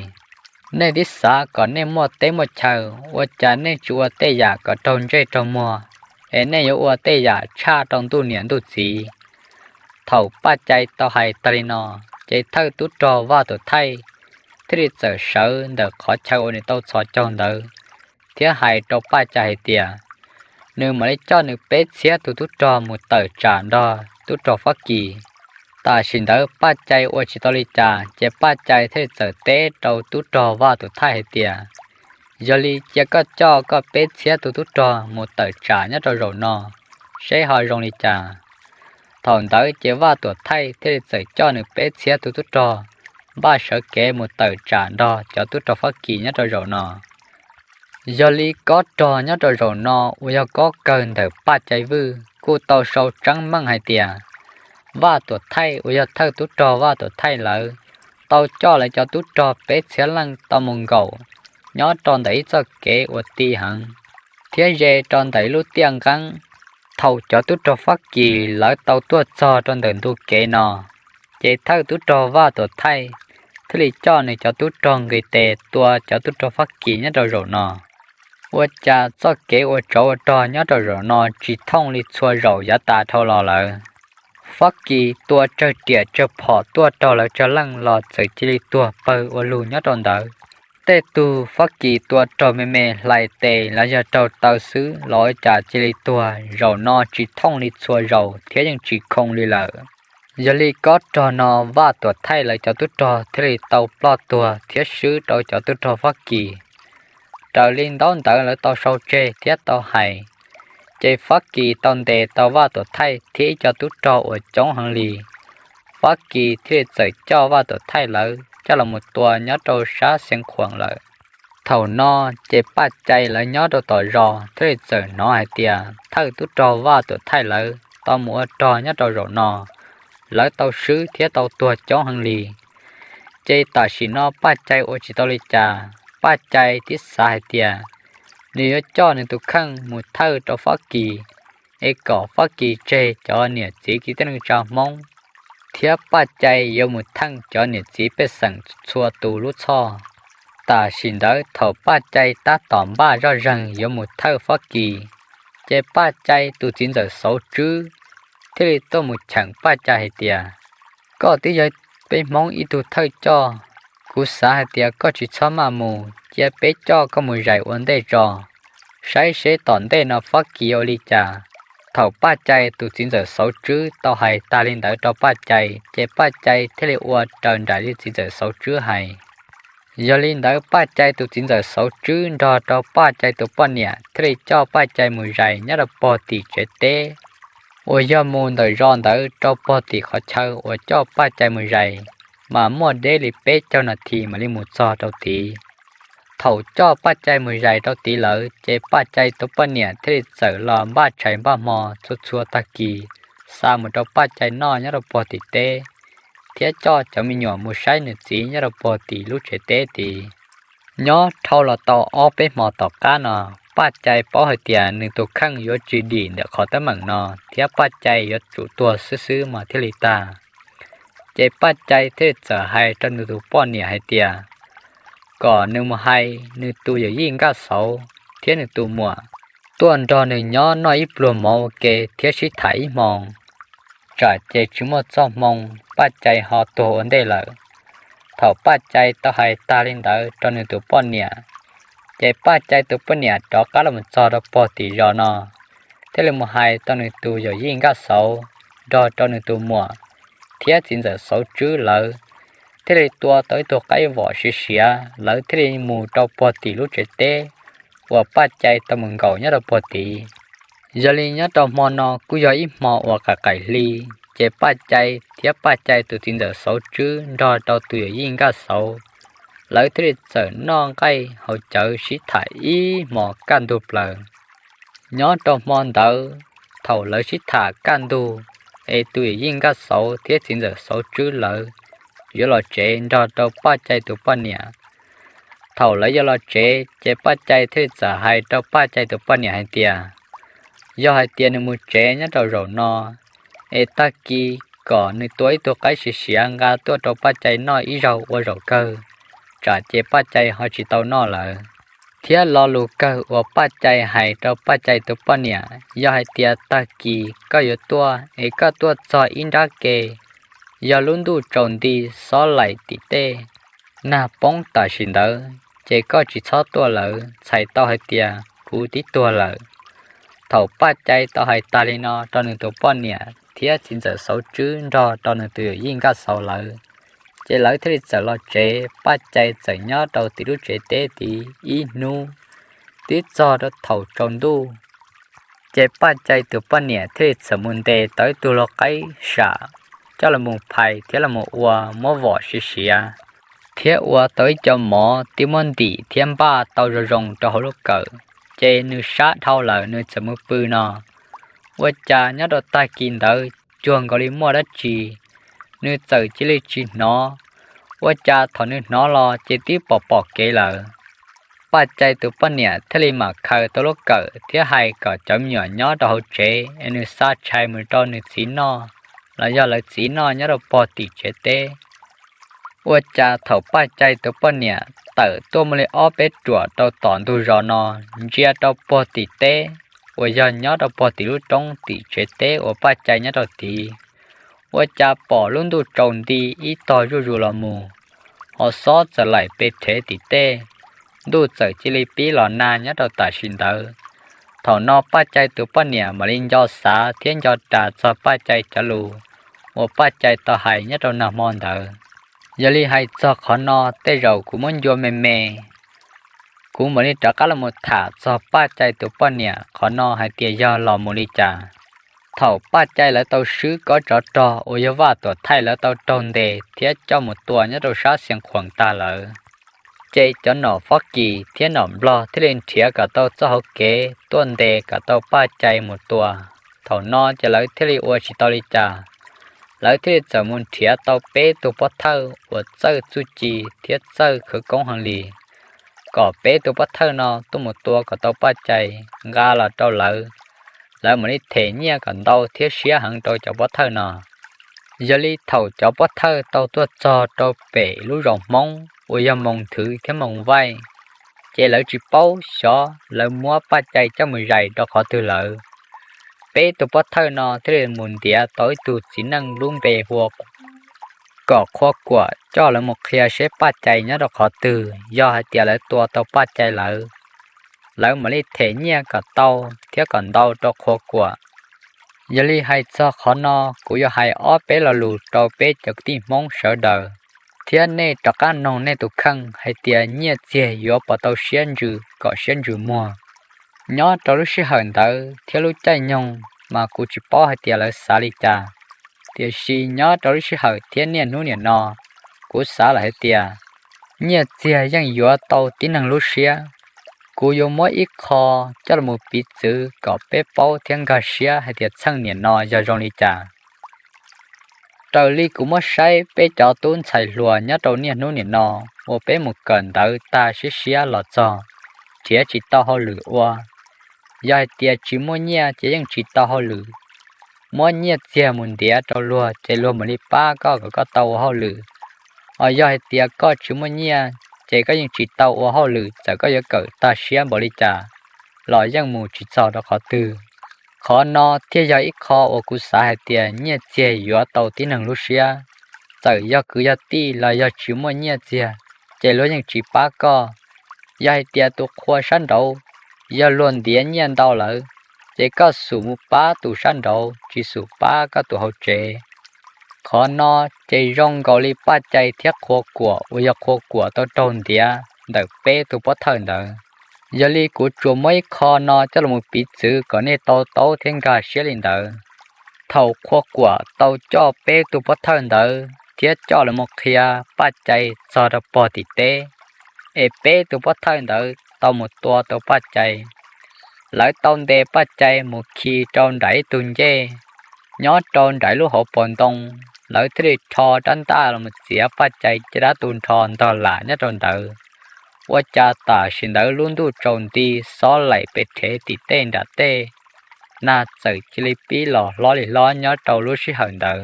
Nej twb xav kom nej muaj teb muaj chaw, ua cas nej tsis ua tej yam kom raug ntsej raug muag, es nej yuav ua tej yam tshaj rau ntuj niam ntuj txiv. Thaum Paj Cai tau hais tag li no, ces thawj tub rog Vaj Tuam Thaij thiaj li txawm sawv ntawm qhov chaw uas nws tau txhos caug ntawd thiab hais rau Paj Cai hais tias, nws mam li coj nws peb txhiab tus tub rog mus tawm tsam nrog tub rog Fab Kis. Tam sim ntawd Paj Cai ua tsis tau li cas, ces Paj Cai thiaj li txawm teb rau tub rog Vaj Tuam Thaij hais tias, yog li cia koj coj koj peb txhiab tus tub rog mus tawm tsam nyob rau zaum no, seb ho zoo li cas. Thaum ntawd ces Vaj Tuam Thaij thiaj li txawm coj nws peb txhiab tus tub rog npaj sawv kev mus tawm tsam nrog cov tub rog Fab Kis nyob rau zaum no. Yog li kob rog nyob rau zaum no uas yog kob kawg ntawm Paj Cai Vwj kuj tau sau tseeb meej hais tias, Vaj Tuam Thaij uas yog thawj tub rog Vaj Tuam Thaij lawv tau coj lawv cov tub rog peb txhiab leej tau mus nkaum nyob rau ntawm ib txoj kev uas ti heev thiab ze rau ntawm ib lub tiaj nqeeb. Thaum cov tub rog Fab Kis lawv tau tuaj txog rau ntawm ntu kev no, ces thawj tub rog Vaj Tuam Thaij thiaj li coj nws cov tub rog nqis tes tua cov tub rog Fab Kis nyob rau zaum no. Ua cas txoj kev ua tsov ua rog nyob rau zaum no tsis thooj li txhua zaus yav tas dhau los lawm. Fab Kis tua tsawg riam tsawg phom tuaj raug lawv tsawg leej los txawm cia li tuag pawg ua lug nyob rau ntawd. Tej tug Fab Kis tua raug me me hlais tes los yog raug taw xwb los ua cas cia li tuag, zaum no tsis thooj li txhua zaus thiab yeej tsis khoo li lawm. Yog li kob rog no Vaj Tuam Thaij lawv cov tub rog thiaj li tau ploj tuag thiab swb rau cov tub rog Fab Kis. Raws li ntaub ntawv lawv tau sau tseg thiab tau hais, ces Fab Kis tau ntes tau Vaj Tuam Thaij thiab ib co tub rog uas coob heev li. Fab Kis thiaj li txawm coj Vaj Tuam Thaij lawv coj los mus tua nyob rau sab Xeev Khuam lawm. Thaum no ces Paj Cai lawv nyob rau tom zos thiaj li txawm hnov hais tias thawj tub rog Vaj Tuam Thaij lawv tau mus ua rog nyob rau zaum no, lawv tau swb thiab tau tuag coob heev li. Ces tam sim no Paj Cai ua tsis tau li cas, Paj Cai tib xav hais tias nws yuav coj nws tus kheej mus thawj rau Fab Kis, es kom Fab Kis tseg cov niam txiv kwv tij neej tsa Hmoob, thiab Paj Cai yuav mus theej cov niam txiv pej xeem txhua tus lub txhoj. Tam sim ntawd thaum Paj Cai tab tom npaj zoj zeeg yuav mus thawj Fab Kis, ces Paj Cai tus txiv ntxawm Xauv Tswb thiaj li tuaj mus cheem Paj Cai hais tias, koj twb yog peb Hmoob ib tug thawj coj, kuv xav hais tias koj tsis txhob maj mus, cia peb coj koj mus zais ua ntej tso, saib seb tom ntej no Fab Kis ua li cas. Thaum Paj Cai tus txiv ntxawm Xauv Tswb tau hais tag li ntawd rau Paj Cai, ces Paj Cai thiaj li ua raws nraim li txiv ntxawm Xauv Tswb hais. Yog li ntawd Paj Cai tus txiv ntxawm Xauv Tswb nrog rau Paj Cai tus poj niam thiaj li coj Paj Cai mus zais nyob rau pog tim tsev teb uas yog mus ntawm zos ntawd rau pog tim qhov chaw uas coj Paj Cai mus zais, mas muaj deb li peb caug nas this mam li mus txog rau tid. Thaum coj Paj Cai mus zais rau tid lawm, ces Paj Cai tus poj niam thiaj li txawm los npaj tshais npaj hmo txhua txhua tag kis, xa mus rau Paj Cai noj nyob rau pog tim teb, thiab coj cov me nyuam mus saib nws txiv nyob rau pog tim lub tsev teb tid. Nyob dhau los tau ob peb hmo tom qab no, Paj Cai paub hais tias nws tus kheej yuav tsis dim ntawm qhov teeb meem no, thiab Paj Cai yuav tsum tuag xwb xwb mas thiaj li tag. Ces Paj Cai thiaj li txawm hais rau nws tus poj niam hais tias kom nws mus hais nws tus yawm yij Nkaj Xauv thiab nws tus muam tuaj nrog nws nyob noj ib pluag mov ua ke thiab sib tham ib hmo, tsam ces tsis muaj txoj hmoo, Paj Cai ho tuag ua ntej lawm. Thaum Paj Cai tau hais tag li ntawd rau nws tus poj niam, ces Paj Cai tus poj niam rov qab los txog rau pog tim zos no, thiaj li mus hais tau nws tus yawm yij Nkaj Xauv nrog rau nws tus muam thiab txiv ntxawm Xauv Tswb lawv, thiaj li tua tau ib tug qaib vom siav siav, lawv thiaj li mus rau pog tim lub tsev teb uas Paj Cai tau mus nkaum nyob rau pog tid. Yog li nyob rau hmo no kuj yog ib hmo uas qaim qaim hli, ces Paj Cai thiab Paj Cai tus txiv ntxawm Xauv Tswb nrog rau tus yawm yij Nkaj Xauv, lawv thiaj li txawm noj nqaij haus cawv sib tham ib hmos kaj ntug plaws. Nyob rau hmo ntawd, thaum lawv sib tham kaj ntug, es tus yawm yij Nkaj Xauv thiab txiv ntxawm Xauv Tswb lawv yuav los tsev nrog rau Paj Cai tus poj niam. Thaum lawv yuav los tsev, ces Paj Cai thiaj li txawm hais rau Paj Cai tus poj niam hais tias, yog hais tias nws mus tsev nyob rau zaum no, es tag kis kom nws tua ib tug qaib siav siav nqa tuaj rau Paj Cai noj ib zaug ua zaum kawg, tsam ces Paj Cai ho tsis tau noj lawm. Thiab lo lus kawg uas Paj Cai hais rau Paj Cai tus poj niam, yog hais tias tag kis koj yuav tuaj es koj tuaj txog ib nrab ke, yog lub ntuj tsaus nti xob laim tim tej, nag poob tam sim ntawd, ces koj tsis txhob tuaj lawm, txhais tau hais tias kuv twb tuag lawm. Thaum Paj Cai tau hais tas li no rau nws tus poj niam thiab txiv ntxawm Xauv Tswb nrog rau nws tus yawm yij Nkaj Xauv lawv, ces lawv thiaj li txawm los tsev, Paj Cai txawm nyob rau tim lub tsev teb tid ib hnub, twb txog rau thaum tsaus ntuj. Ces Paj Cai tus poj niam thiaj li txawm mus ntes tau ib tug lau qaib sam coj los mus phais thiab los mus ua muab vom siav siav, thiab ua tau ib co mov twb muab ntim thiab npaj tau zoo zoo rau hauv lub kawm, ces nws sab dhau lawm nws txawm mus pw no. Ua cas nyob rau tag kis ntawd cuag nkaus li muaj dab tsi, nws txawm cia li tsis hnov, ua cas thaum nws hnov los ces twb pom pom kev lawm. Paj Cai tus poj niam thiaj li mam khaws tau lub kawm thiab hais kom cov me nyuam nyob rau hauv tsev es nws xa tshais mus rau nws txiv noj, los yog lawv txiv noj nyob rau pog tim tsev teb. Ua cas thaum Paj Cai tus poj niam tawm tuaj muaj li ob peb ruam rau tom ntug zos no, ntsia rau pog tim teb uas yog nyob rau pog tim lub roob tim tsev teb uas Paj Cai nyob rau tid, ua cas pom lub ntuj tsaus nti ib tog zuj zus los mus, ho xob txawm laim pes rhev tim tej, ntuj txawm cia li pib los nag nyob rau tam sim ntawd. Thaum no Paj Cai tus poj niam mam li nco xav thiab nco ras txog Paj Cai cov lus uas Paj Cai tau hais nyob rau nag hmo ntawd. Yog li hais txog qhov no tej zaum kuv muab ncua me me, kuv mam li rov qab los mus tham txog Paj Cai tus poj niam qhov no hais tias yog los mus li cas. Thaum Paj Cai lawv tau swb kob tsov rog uas yog Vaj Tuam Thaij lawv tau raug ntes thiab coj mus tua nyob rau sab Xeev Khuam tag lawm, ces cov nom Fab Kis thiab nom Nplog thiaj li nrhiav kom tau txoj hauv kev tuaj ntes kom tau Paj Cai mus tua. Thaum no ces lawv thiaj li ua tsis tau li cas, lawv thiaj li txawm mus nrhiav tau peb tug pov thawj uas txawj txuj ci thiab txawj khawv koob heev li, kom peb tug pov thawj no tuaj mus tua kom tau Paj Cai nqa los rau lawv, lawv mam li them nyiaj kom ntau thiab siab heev rau cov pov thawj no. Yog li thaum cov pov thawj tau tuaj txog rau pem lub zos Hmoob uas yog Moos Nthwv thiab Moos Vaij, ces lawv tsis paub xyov lawv muab Paj Cai coj mus zais rau qhov twg lawm. Peb tug pov thawj no thiaj li mus ntiav tau ib tug txiv neej lub npe hu ua kom Qhua Kuam coj lawv mus qhia seb Paj Cai nyob rau qhov twg, yog hais tias lawv tua tau Paj Cai lawm, lawv mam li them nyiaj kom tau thiab kom ntau rau Qhua Kuam. Yog li hais txog qhov no, kuv yuav hais ob peb lo lus rau peb cov kwv tij Hmoob sawv daws, thiab nej rov qab noog nej tus kheej hais tias nyiaj txiag yuav puas tau siab ntsws kom siab ntsws muag. Nyob rau lub sij hawm ntawd thiab lub caij nyoog mas kuv tsis paub hais tias lawv xav li cas, tiam sis nyob rau lub sij hawm thiab niaj hnub niam no, kuv xav lawm hais tias nyiaj txiag yeej yuav tau tib neeg lub siab. Kuv yuav muab ib qho coj los piv txwv kom peb paub thiab nkag siab hais tias txheej niam no yog zoo li cas. Raws li kuv muab saib peb cov tub ntxhais hluas nyob rau niaj hnub niam no uas peb mus kawm ntawv tag siab siab los txog, nrhiav tsis tau hauj lwm ua. Yog hais tias tsis muaj nyiaj ces yeej tsis tau hauj lwm. Muab nyiaj txiag mus ntiav rau luag ces luag mam li pab koj kom koj tau ua hauj lwm. Hos yog hais tias koj tsis muaj nyiaj ces koj yeej tsis tau ua hauj lwm, txawm koj yuav kawm tag siab npaum li cas los yeej mus tsis txog rau qhov twg. Qhov no thiaj yog ib qho uas kuv xav hais tias nyiaj txiag yuav tau tib neeg lub siab. Txawm yog kwv yog tij los yog tsis muaj nyiaj txiag ces luag yeej tsis pab koj. Yog hais tias tus qhua sab nraud yog luag ntiav nyiaj ntau lawm, ces koj xum mus pab tus sab nraud tsis xum pab koj tus hauv tsev. Qhov no ces zoo nkaus li Paj Cai thiab Qhua Kuam uas yog Qhua Kuam tau raug ntiav ntawm peb tug pov thawj ntawd. Yog li kuv tsuas muab ib qho no coj los piv txwv kom nej tau taub thiab nkag siab li ntawd. Thaum Qhua Kuam tau coj peb tug pov thawj ntawd thiab coj lawv mus qhia Paj Cai txog rau pog tim teb, es peb tug pov thawj ntawd tau mus tua tau Paj Cai. Lawv tau ntes Paj Cai mus khi rau nram ib tug ncej nyob rau nram lub hauv paus ntoo. Lawv thiaj li rho rab ntaj los mus txiav Paj Cai caj dab tu nrho ntog lam nyob rau ntawd. Ua cas tam sim ntawd lub ntuj tsaus nti, xob laim pes rhev tim tej nram tej, nag txawm cia li pib los hlob li hlob nyob rau lub sij hawm ntawd.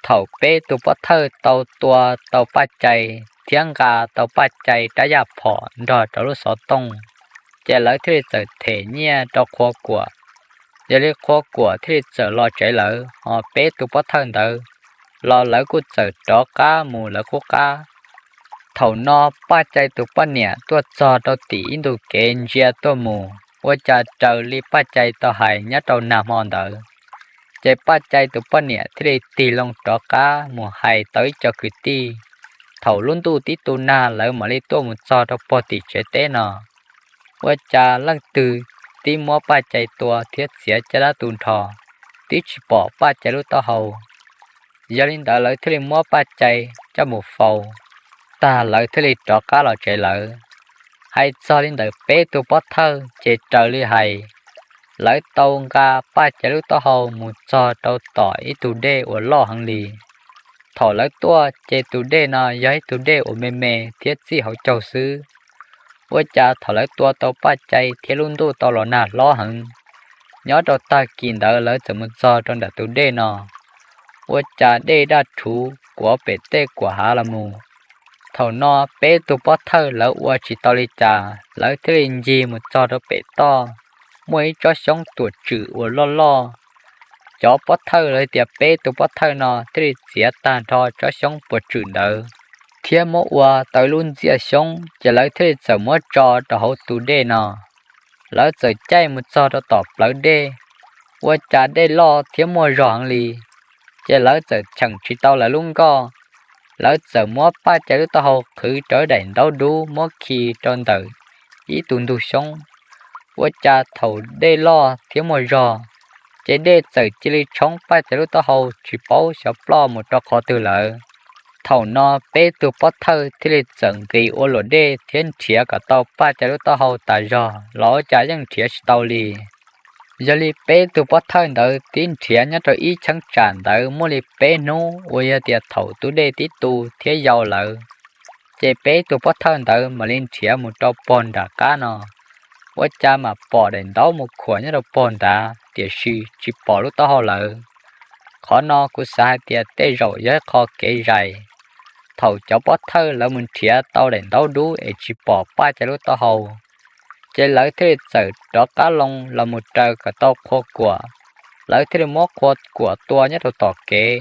Thaum peb tug pov thawj tau tua tau Paj Cai thiab nqa tau Paj Cai rab yaj phom nrog rau lub xov tooj, ces lawv thiaj li txawm them nyiaj rau Qhua Kuam. Yog li Qhua Kuam thiaj li txawm los tsev lawm, hos peb tug pov thawj ntawd los lawv kuj txawm rov qab mus lawv qub qab. Thaum no Paj Cai tus poj niam tuaj txog rau tim ib ntu kev ntsia tuaj mus, ua cas raws li Paj Cai tau hais nyob rau nag hmo ntawd, ces Paj Cai tus poj niam thiaj li tig loo rov qab mus hais tau ib co kwv tij. Thaum lub ntuj tib tu nag lawv mam li tuaj mus txog rau pog tim tsev teb no. Ua cas leej twg tib muab Paj Cai tua thiab txiav caj dab tu nrho, twb tsis pom Paj Cai lub taub hau. Yog li ntawd lawv thiaj li muab Paj Cai coj mus faus, tag lawv thiaj li rov qab los tsev lawm. Hais txog li ntawm peb tug pov thawj ces raws li hais, lawv tau nqa Paj Cai lub taub hau mus txog rau tom ib tug dej uas loj heev li. Thaum lawv tuaj ces tus dej no yog ib tug dej uas me me thiab txij hauv caug xwb. Ua cas thaum lawv tua tau Paj Cai thiab lub ntuj tau los nag hlob heev, nyob rau tag kis ntawd lawv txawm mus txog rau nram tus dej no, ua cas dej daj rhuv kuav pem tej kuam hav los mus. Thaum no peb tug pov thawj lawv ua tsis tau li cas, lawv thiaj li ncig mus txog rau pem toj, muaj ib tsob xyoob tuam tswm uas loj loj. Cov pov thawj los tias peb tug pov thawj no thiaj li txiav tag nrho tsob xyoob puas tswm ntawd, thiab muab ua tau ib lub ntxiaj xyoob, ces lawv thiaj li txawm muab tso rau hauv tus dej no. Lawv txawm caij mus txog rau tom plawv dej, ua cas dej loj thiab muaj zog heev li, ces lawv txawm cheem tsis tau lawv lub nkoj. Lawv txawm muab Paj Cai lub taub hau qhwv rau daim ntaub dub muab khi rau ntawm ib tug ntug xyoob. Ua cas thaum dej loj thiab muaj zog, ces dej txawm cia li tshoob Paj Cai lub taub hau tsis paub xyov ploj mus rau qhov twg lawm. Thaum no peb tug pov thawj thiaj li txawm nqis ua luam dej thiab nrhiav kom tau Paj Cai lub taub hau tas zog los ua cas yeej nrhiav tsis tau li. Yog li peb tug pov thawj ntawd tib nrhiav nyob rau ib cheeb tsam ntawd muaj li peb hnub uas yog tias thaum tus dej tib tu thiab yau lawm, ces peb tug pov thawj ntawd mam li nrhiav mus rau pog nram qab no. Ua cas mam pom daim ntaub mus khuam nyob rau pog nrad, tiam sis tsis pom lub taub hau lawm. Qhov no kuv xav hais tias tej zaum yog ib qho kev zais. Thaum cov pov thawj lawv mus nrhiav tau daim ntaub dub es tsis pom Paj Cai lub taub hau, ces lawv thiaj li txawm rov qab loo los mus raws kom tau Qhua Kuam. Lawv thiaj li muab Qhua Kuam tua nyob rau tom kev.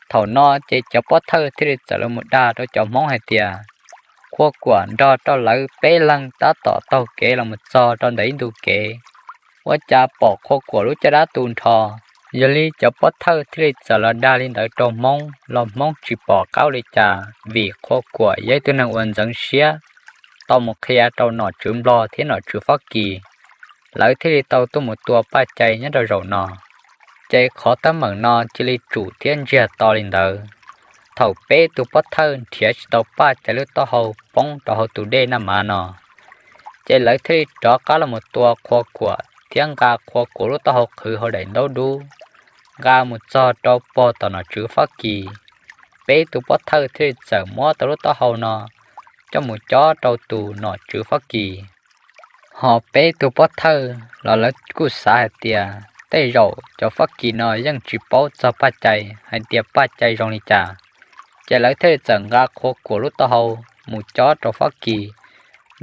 Thaum no ces cov pov thawj thiaj li txawm los mus dag rau cov Hmoob hais tias Qhua Kuam nrog rau lawv peb leeg tab tom taug kev los mus txog rau ntawm ib ntu kev, ua cas pom Qhua Kuam lub caj dab tu nrho Yog li cov pov thawj thiaj li txawm los dag li ntawd rau Hmoob los Hmoob tsis pom qab ua li cas, vim Qhua Kuam yog ib tug neeg uas ntxeev siab tau mus qhia rau nom tswv Nplog thiab nom tswv Fab Kis, lawv thiaj li tau tuaj mus tua Paj Cai nyob rau zaum no. Ces qhov teeb meem no cia li tsum thiab ntsiag to li ntawd. Thaum peb tug pov thawj nrhiav tsis tau Paj Cai lub taub hau poob rau hauv tus dej Naj Mav no, ces lawv thiaj li rov qab los mus tua Qhua Kuam thiab nqa Qhua Kuam lub taub hau qhwv hauv daim ntaub dub, nqa mus txog rau pog tom nom tswv Fab Kis. Peb tug pov thawj thiaj li txawm muab tau lub taub hau no coj mus cob rau tus nom tswv Fab Kis. Ho peb tug pov thawj los lawv kuj xav hais tias tej zaum cov Fab Kis no yeej tsis paub txog Paj Cai hais tias Paj Cai zoo li cas, ces lawv thiaj li txawm nqa Qhua Kuam lub taub hau mus cob rau Fab Kis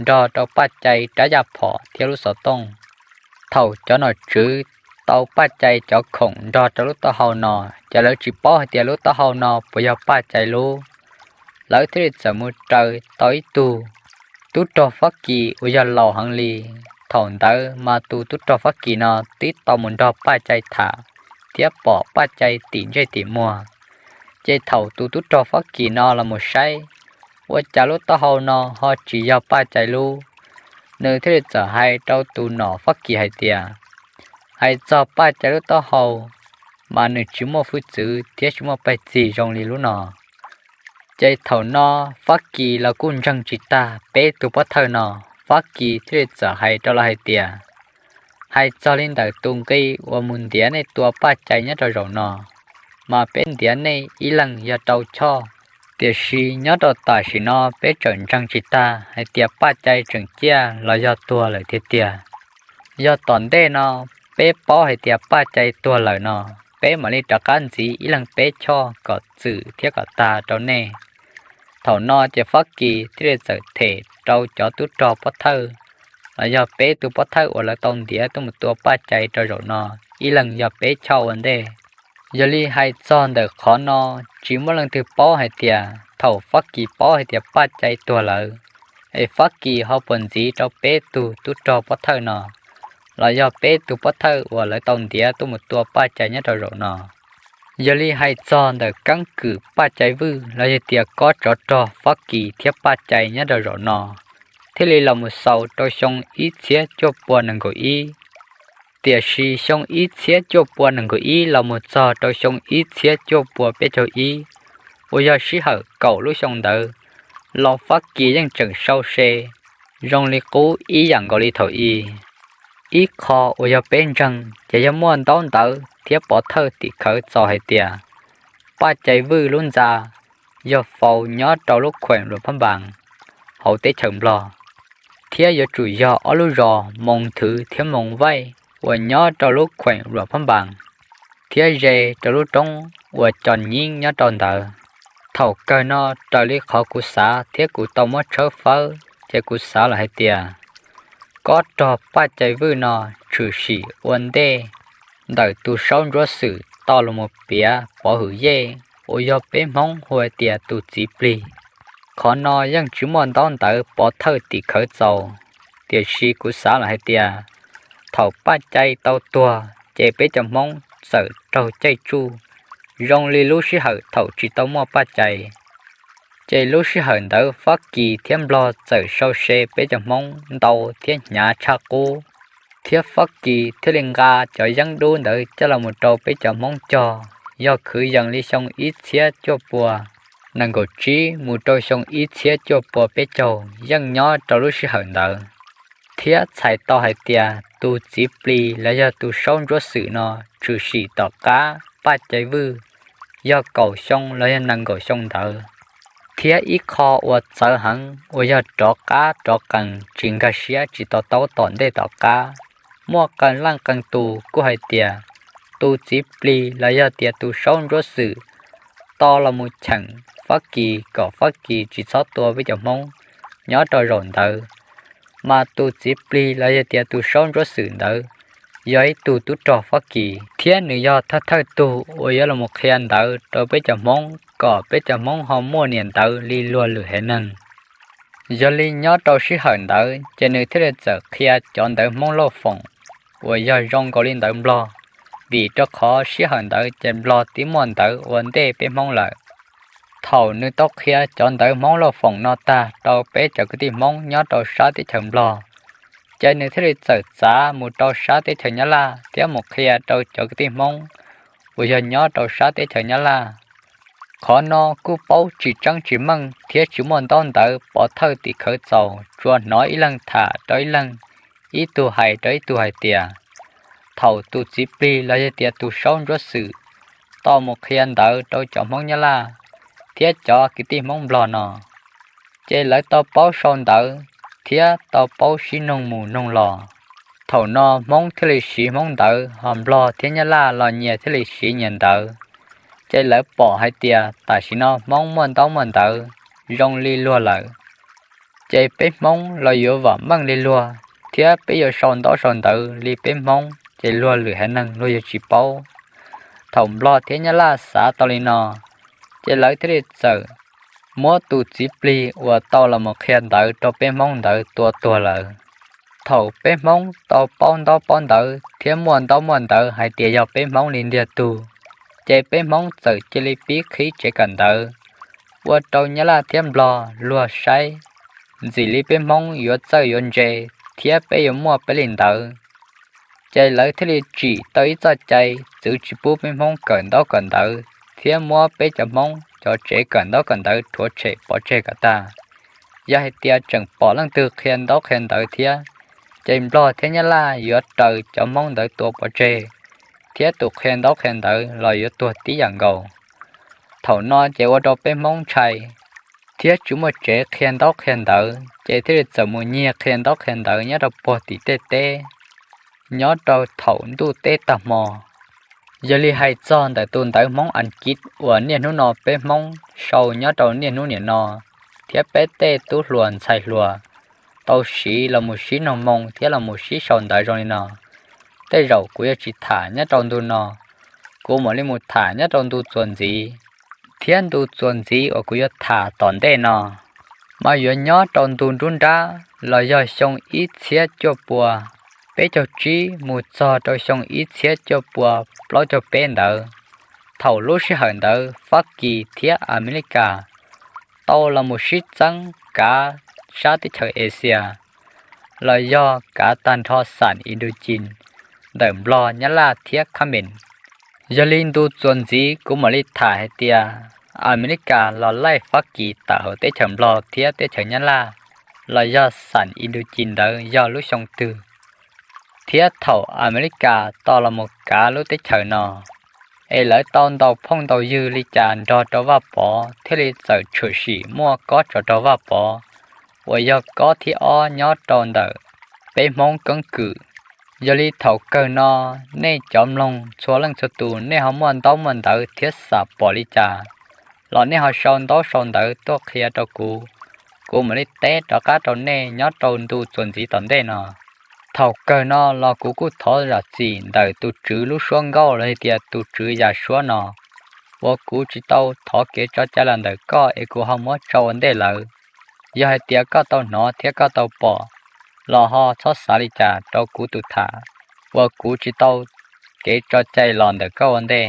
nrog rau Paj Cai rab yaj phom thiab lub xov tooj. Thaum cov nom tswv tau Paj Cai cov khoom nrog rau lub taub hau no, ces lawv tsis paub hais tias lub taub hau no puas yog Paj Cai lub. Lawv thiaj li txawm mus raws tau ib tug tub rog Fab Kis uas yog laus heev li. Thaum ntawd mas tus tub rog Fab Kis no twb tau mus nrog Paj Cai tham thiab pom Paj Cai tim ntsej tim muag. Ces thaum tus tub rog Fab Kis no los mus saib, ua cas lub taub hau no ho tsis yog Paj Cai lub, nws thiaj li txawm hais rau tus nom Fab Kis hais tias, hais txog Paj Cai lub taub hau mas nws tsis muaj hwj txwv thiab tsis muaj pej txig zoo li lub no. Ces thaum no Fab Kis los kuj ntseeg tsis tag peb tug pov thawj no, Fab Kis thiaj li txawm hais rau lawv hais tias, hais txog li ntawm tus nqi uas mus ntiav nej tua Paj Cai nyob rau zaum no, mas peb ntiav nej ib leeg yog rau choj. Tiam sis nyob rau tam sim no peb tseem ntseeg tsis tag hais tias Paj Cai tseem ciaj los yog tuag lawm tiag tiag. Yog tom ntej no peb paub hais tias Paj Cai tuag lawm no, peb mam li rov qab ntxiv ib leeg peb choj kom txwm thiab kom tag rau nej. Thaum no ces Fab Kis thiaj li txawm them rau cov tub rog pov thawj los yog peb tug pov thawj uas lawv tau ntiav tuaj mus tua Paj Cai rau zaum no, ib leeg yog peb choj ua ntej. Yog li hais txog ntawm qhov no, tsis muaj leej twg paub hais tias thaum Fab Kis paub hais tias Paj Cai tuag lawm, es Fab Kis ho puas ntxiv rau peb tug tub rog pov thawj no los yog peb tug pov thawj uas lawv tau ntiav tuaj mus tua Paj Cai nyob rau zaum no. Yog li hais txog ntawm keeb kwm Paj Cai Vwj los yog tias kob tsov rog Fab Kis thiab Paj Cai nyob rau zaum no, thiaj li los mus xaus rau xyoo ib txhiab cuaj pua nees nkaum ib. Tiam sis xyoo ib txhiab cuaj pua nees nkaum ib los mus txog rau xyoo ib txhiab cuaj pua peb caug ib, uas yog sij hawm kaum lub xyoo ntawd los Fab Kis yeej tseem sau se zoo li qub ib yam nkaus li thaum i. Ib qho uas yog peb ntseeg ces yog muaj ntaub ntawv thiab pov thawj tim khawv txaus hais tias Paj Cai Vwj lub ntxa yog faus nyob rau lub khueem Luam Phab Npas hauv teb chaws Nplog, thiab yuav tsum yog ob lub zos Moos Nthwv thiab Moos Vaij uas nyob rau lub khueem Luam Phab Npas thiab ze rau lub roob uas Cos Nyiv nyob rau ntawd. Thaum kawg no raws li qhov kuv xav thiab kuv tau muab tshawb fawb ces kuv xav lawm hais tias kob rog Paj Cai Vwj no tshwm sim ua ntej ntawm tus saub ntsuab xwm tau los mus piav Pov Hwm Yej uas yog peb Hmoob hu hais tias tus txiv plig. Qhov no yeej tsis muaj ntaub ntawv pov thawj tim khawv txaus, tiam sis kuv xav lawm hais tias thaum Paj Cai tau tuag ces peb cov Hmoob txawm raug caij tsuj zoo li lub sij hawm thaum tsis tau muaj Paj Cai. Ces lub sij hawm ntawd Fab Kis thiab Nplog txawm sau se peb cov Hmoob ntau thiab hnyav tshaj qub, thiab Fab Kis thiaj li nqa cov yeeb dub ntawd coj los mus rau peb cov Hmoob cog, yog kwv yees li xyoo ib txhiab cuaj pua nees nkaum tsib mus rau xyoo ib txhiab cuaj pua peb caug yeej nyob rau lub sij hawm ntawd. Thiab txhais tau hais tias tus txiv plig los yog tus saub ntsuab xwm no tshwm sim tom qab Paj Cai Vwj yog kaum xyoo los yog nees nkaum xyoo ntawd, thiab ib qho uas txawv heev uas yog rov qab rov qees tsis nkag siab tsis to taub tom ntej tom qab. Muaj qee leej qee tus kuj hais tias tus txiv plig los yog tias tus saub ntsuab xwm tau los mus cheem Fab Kis kom Fab Kis tsis txhob tua peb cov Hmoob nyob rau zaum ntawd, mas tus txiv plig los yog tias tus saub ntsuab xwm ntawd yog ib tug tub rog Fab Kis thiab nws yog thawj thawj tug uas yuav los mus qhia ntawv rau peb cov Hmoob kom peb cov Hmoob ho muaj niam ntawv li luag lwm haiv neeg. Yog li nyob rau sij hawm ntawd ces nws thiaj li txawm qhia cov ntawv Hmoob Lauj Foom uas yog zoo nkaus li ntawv Nplog, vim rau qhov sij hawm ntawd ces Nplog twb muaj ntawv ua ntej peb Hmoob lawm. Thaum nws tau qhia cov ntawv Hmoob Lauj Foom no tag rau peb cov kwv tij Hmoob nyob rau sab teb chaws Nplog, ces nws thiaj li txawm txav mus rau sab teb chaws Nyab Laj thiab mus qhia rau cov kwv tij Hmoob uas yog nyob rau sab teb chaws Nyab Laj. Qhov no kuj paub tsis tseeb tsis meej thiab tsis muaj ntaub ntawv pov thawj tim khawv txaus, tsuas hnov ib leeg tham rau ib leeg, ib tug hais rau ib tug hais tias thaum tus txiv plig los yog tias tus saub ntsuab xwm tau mus qhia ntawv rau cov Hmoob Nyab Laj thiab cov kwv tij Hmoob Nplog no, ces lawv tau paub sau ntawv thiab tau paub sib noog mus noog los. Thaum no Hmoob thiaj li siv Hmoob ntawv, ho Nplog thiab Nyab Laj los nyias thiaj li siv nyias ntawv. Ces lawv pom hais tias tam sim no Hmoob muaj ntaub muaj ntawv zoo li luag lawm, ces peb Hmoob los yuav vam meej li luag, thiab peb yuav sau ntaub sau ntawv li peb Hmoob, ces luag lwm haiv neeg luag yuav tsis paub. Thaum Nplog thiab Nyab Laj xav tau li no, ces lawv thiaj li txawm muab tus txiv plig uas tau los mus qhia ntawv rau peb Hmoob ntawd tua tuag lawm. Thaum peb Hmoob tau paub ntaub paub ntawv thiab muaj ntaub muaj ntawv hais tias yog peb Hmoob li ntiag tug, ces peb Hmoob txawm cia li pib qhib tsev kawm ntawv ua rau Nyab Laj thiab Nplog luag saib, ntxim li peb Hmoob yuav txawj yuav ntse thiab peb yuav muaj peb li ntawv. Ces lawv thiaj li tsim tau ib txoj cai txwv tsis pub peb Hmoob kawm ntaub kawm ntawv thiab muab peb cov Hmoob cov tsev kawm ntaub kawm ntawv rhuav tshem pov tseg kom tag. Yog hais tias tseem pom leej twg qhia ntaub qhia ntawv thiab, ces Nplog thiab Nyab Laj yuav raws cov Hmoob ntawd tua pov tseg, thiab tus qhia ntaub qhia ntawv los yuav tuag tib yam nkaus. Thaum no ces ua rau peb Hmoob ntshai thiab tsis muaj tsev qhia ntaub qhia ntawv, ces thiaj li txawm mus nyiag qhia ntaub qhia ntawv nyob rau puag tim tej teb, nyob rau thaum ntuj teb tag hmo. Yog li hais txog ntawm tus ntawv Hmoob Askiv uas niaj hnub no peb Hmoob sau nyob rau niaj hnub niam no, thiab peb tej tub hluas ntxhais hluas tau siv los mus sib noog moo thiab los mus sib sau ntawv zoo li no, tej zaum kuv yuav tsis tham nyob rau ntu no, kuv mam li mus tham nyob rau ntu txuas ntxiv. Thiab ntu txuas ntxiv uas kuv yuav tham tom ntej no, mas yuav nyob rau ntu nruab nrab los yog xyoo ib txhiab cuaj pua peb caug tsib mus txog rau xyoo ib txhiab cuaj pua plaub caug peb ntawd. Thaum lub sij hawm ntawd Fab Kis thiab Amelikas tau los mus sib txeeb kav sab teb chaws Asia, los yog kav tag nrho xam Indochin ntawm Nplog, Nyab Laj thiab Khab Mes. Yog li ntu txuas ntxiv kuv mam li tham hais tias Amelikas los laij Fab Kis tawm hauv teb chaws Nplog thiab teb chaws Nyab Laj, los yog xam Indochin ntawd yog lub xyoo twg, thiab thaum Amelikas tau los mus kav lub teb chaws no, es lawv tau ntaus phooj ntaus ywg li cas nrog rau Vaj Pov thiaj li txawm tshwm sim muaj kob tsov rog Vaj Pov uas yog kob thib ob nyob rau ntawm peb Hmoob keeb kwm. Yog li thaum kawg no, nej cov mloog txhua leej txhua tus nej ho muaj ntaub muaj ntawv thiab xam pom li cas los nej ho sau ntaub sau ntawv tuaj qhia rau kuv, kuv mam li teb rov qab rau nej nyob rau ntu txuas ntxiv tom ntej no. Thaum kawg no los kuv kuj thov zam txim ntawm tus Tswv lub suab nkauj los hais tias tus Tswv yam suab no, uas kuv tsis tau thov kev tso cai los ntawm koj es kuv ho muab tso ua ntej lawm. Yog hais tias koj tau hnov thiab koj tau pom los ho txhob xav li cas rau kuv tus tham uas kuv tsis tau kev tso cai los ntawm koj ua ntej.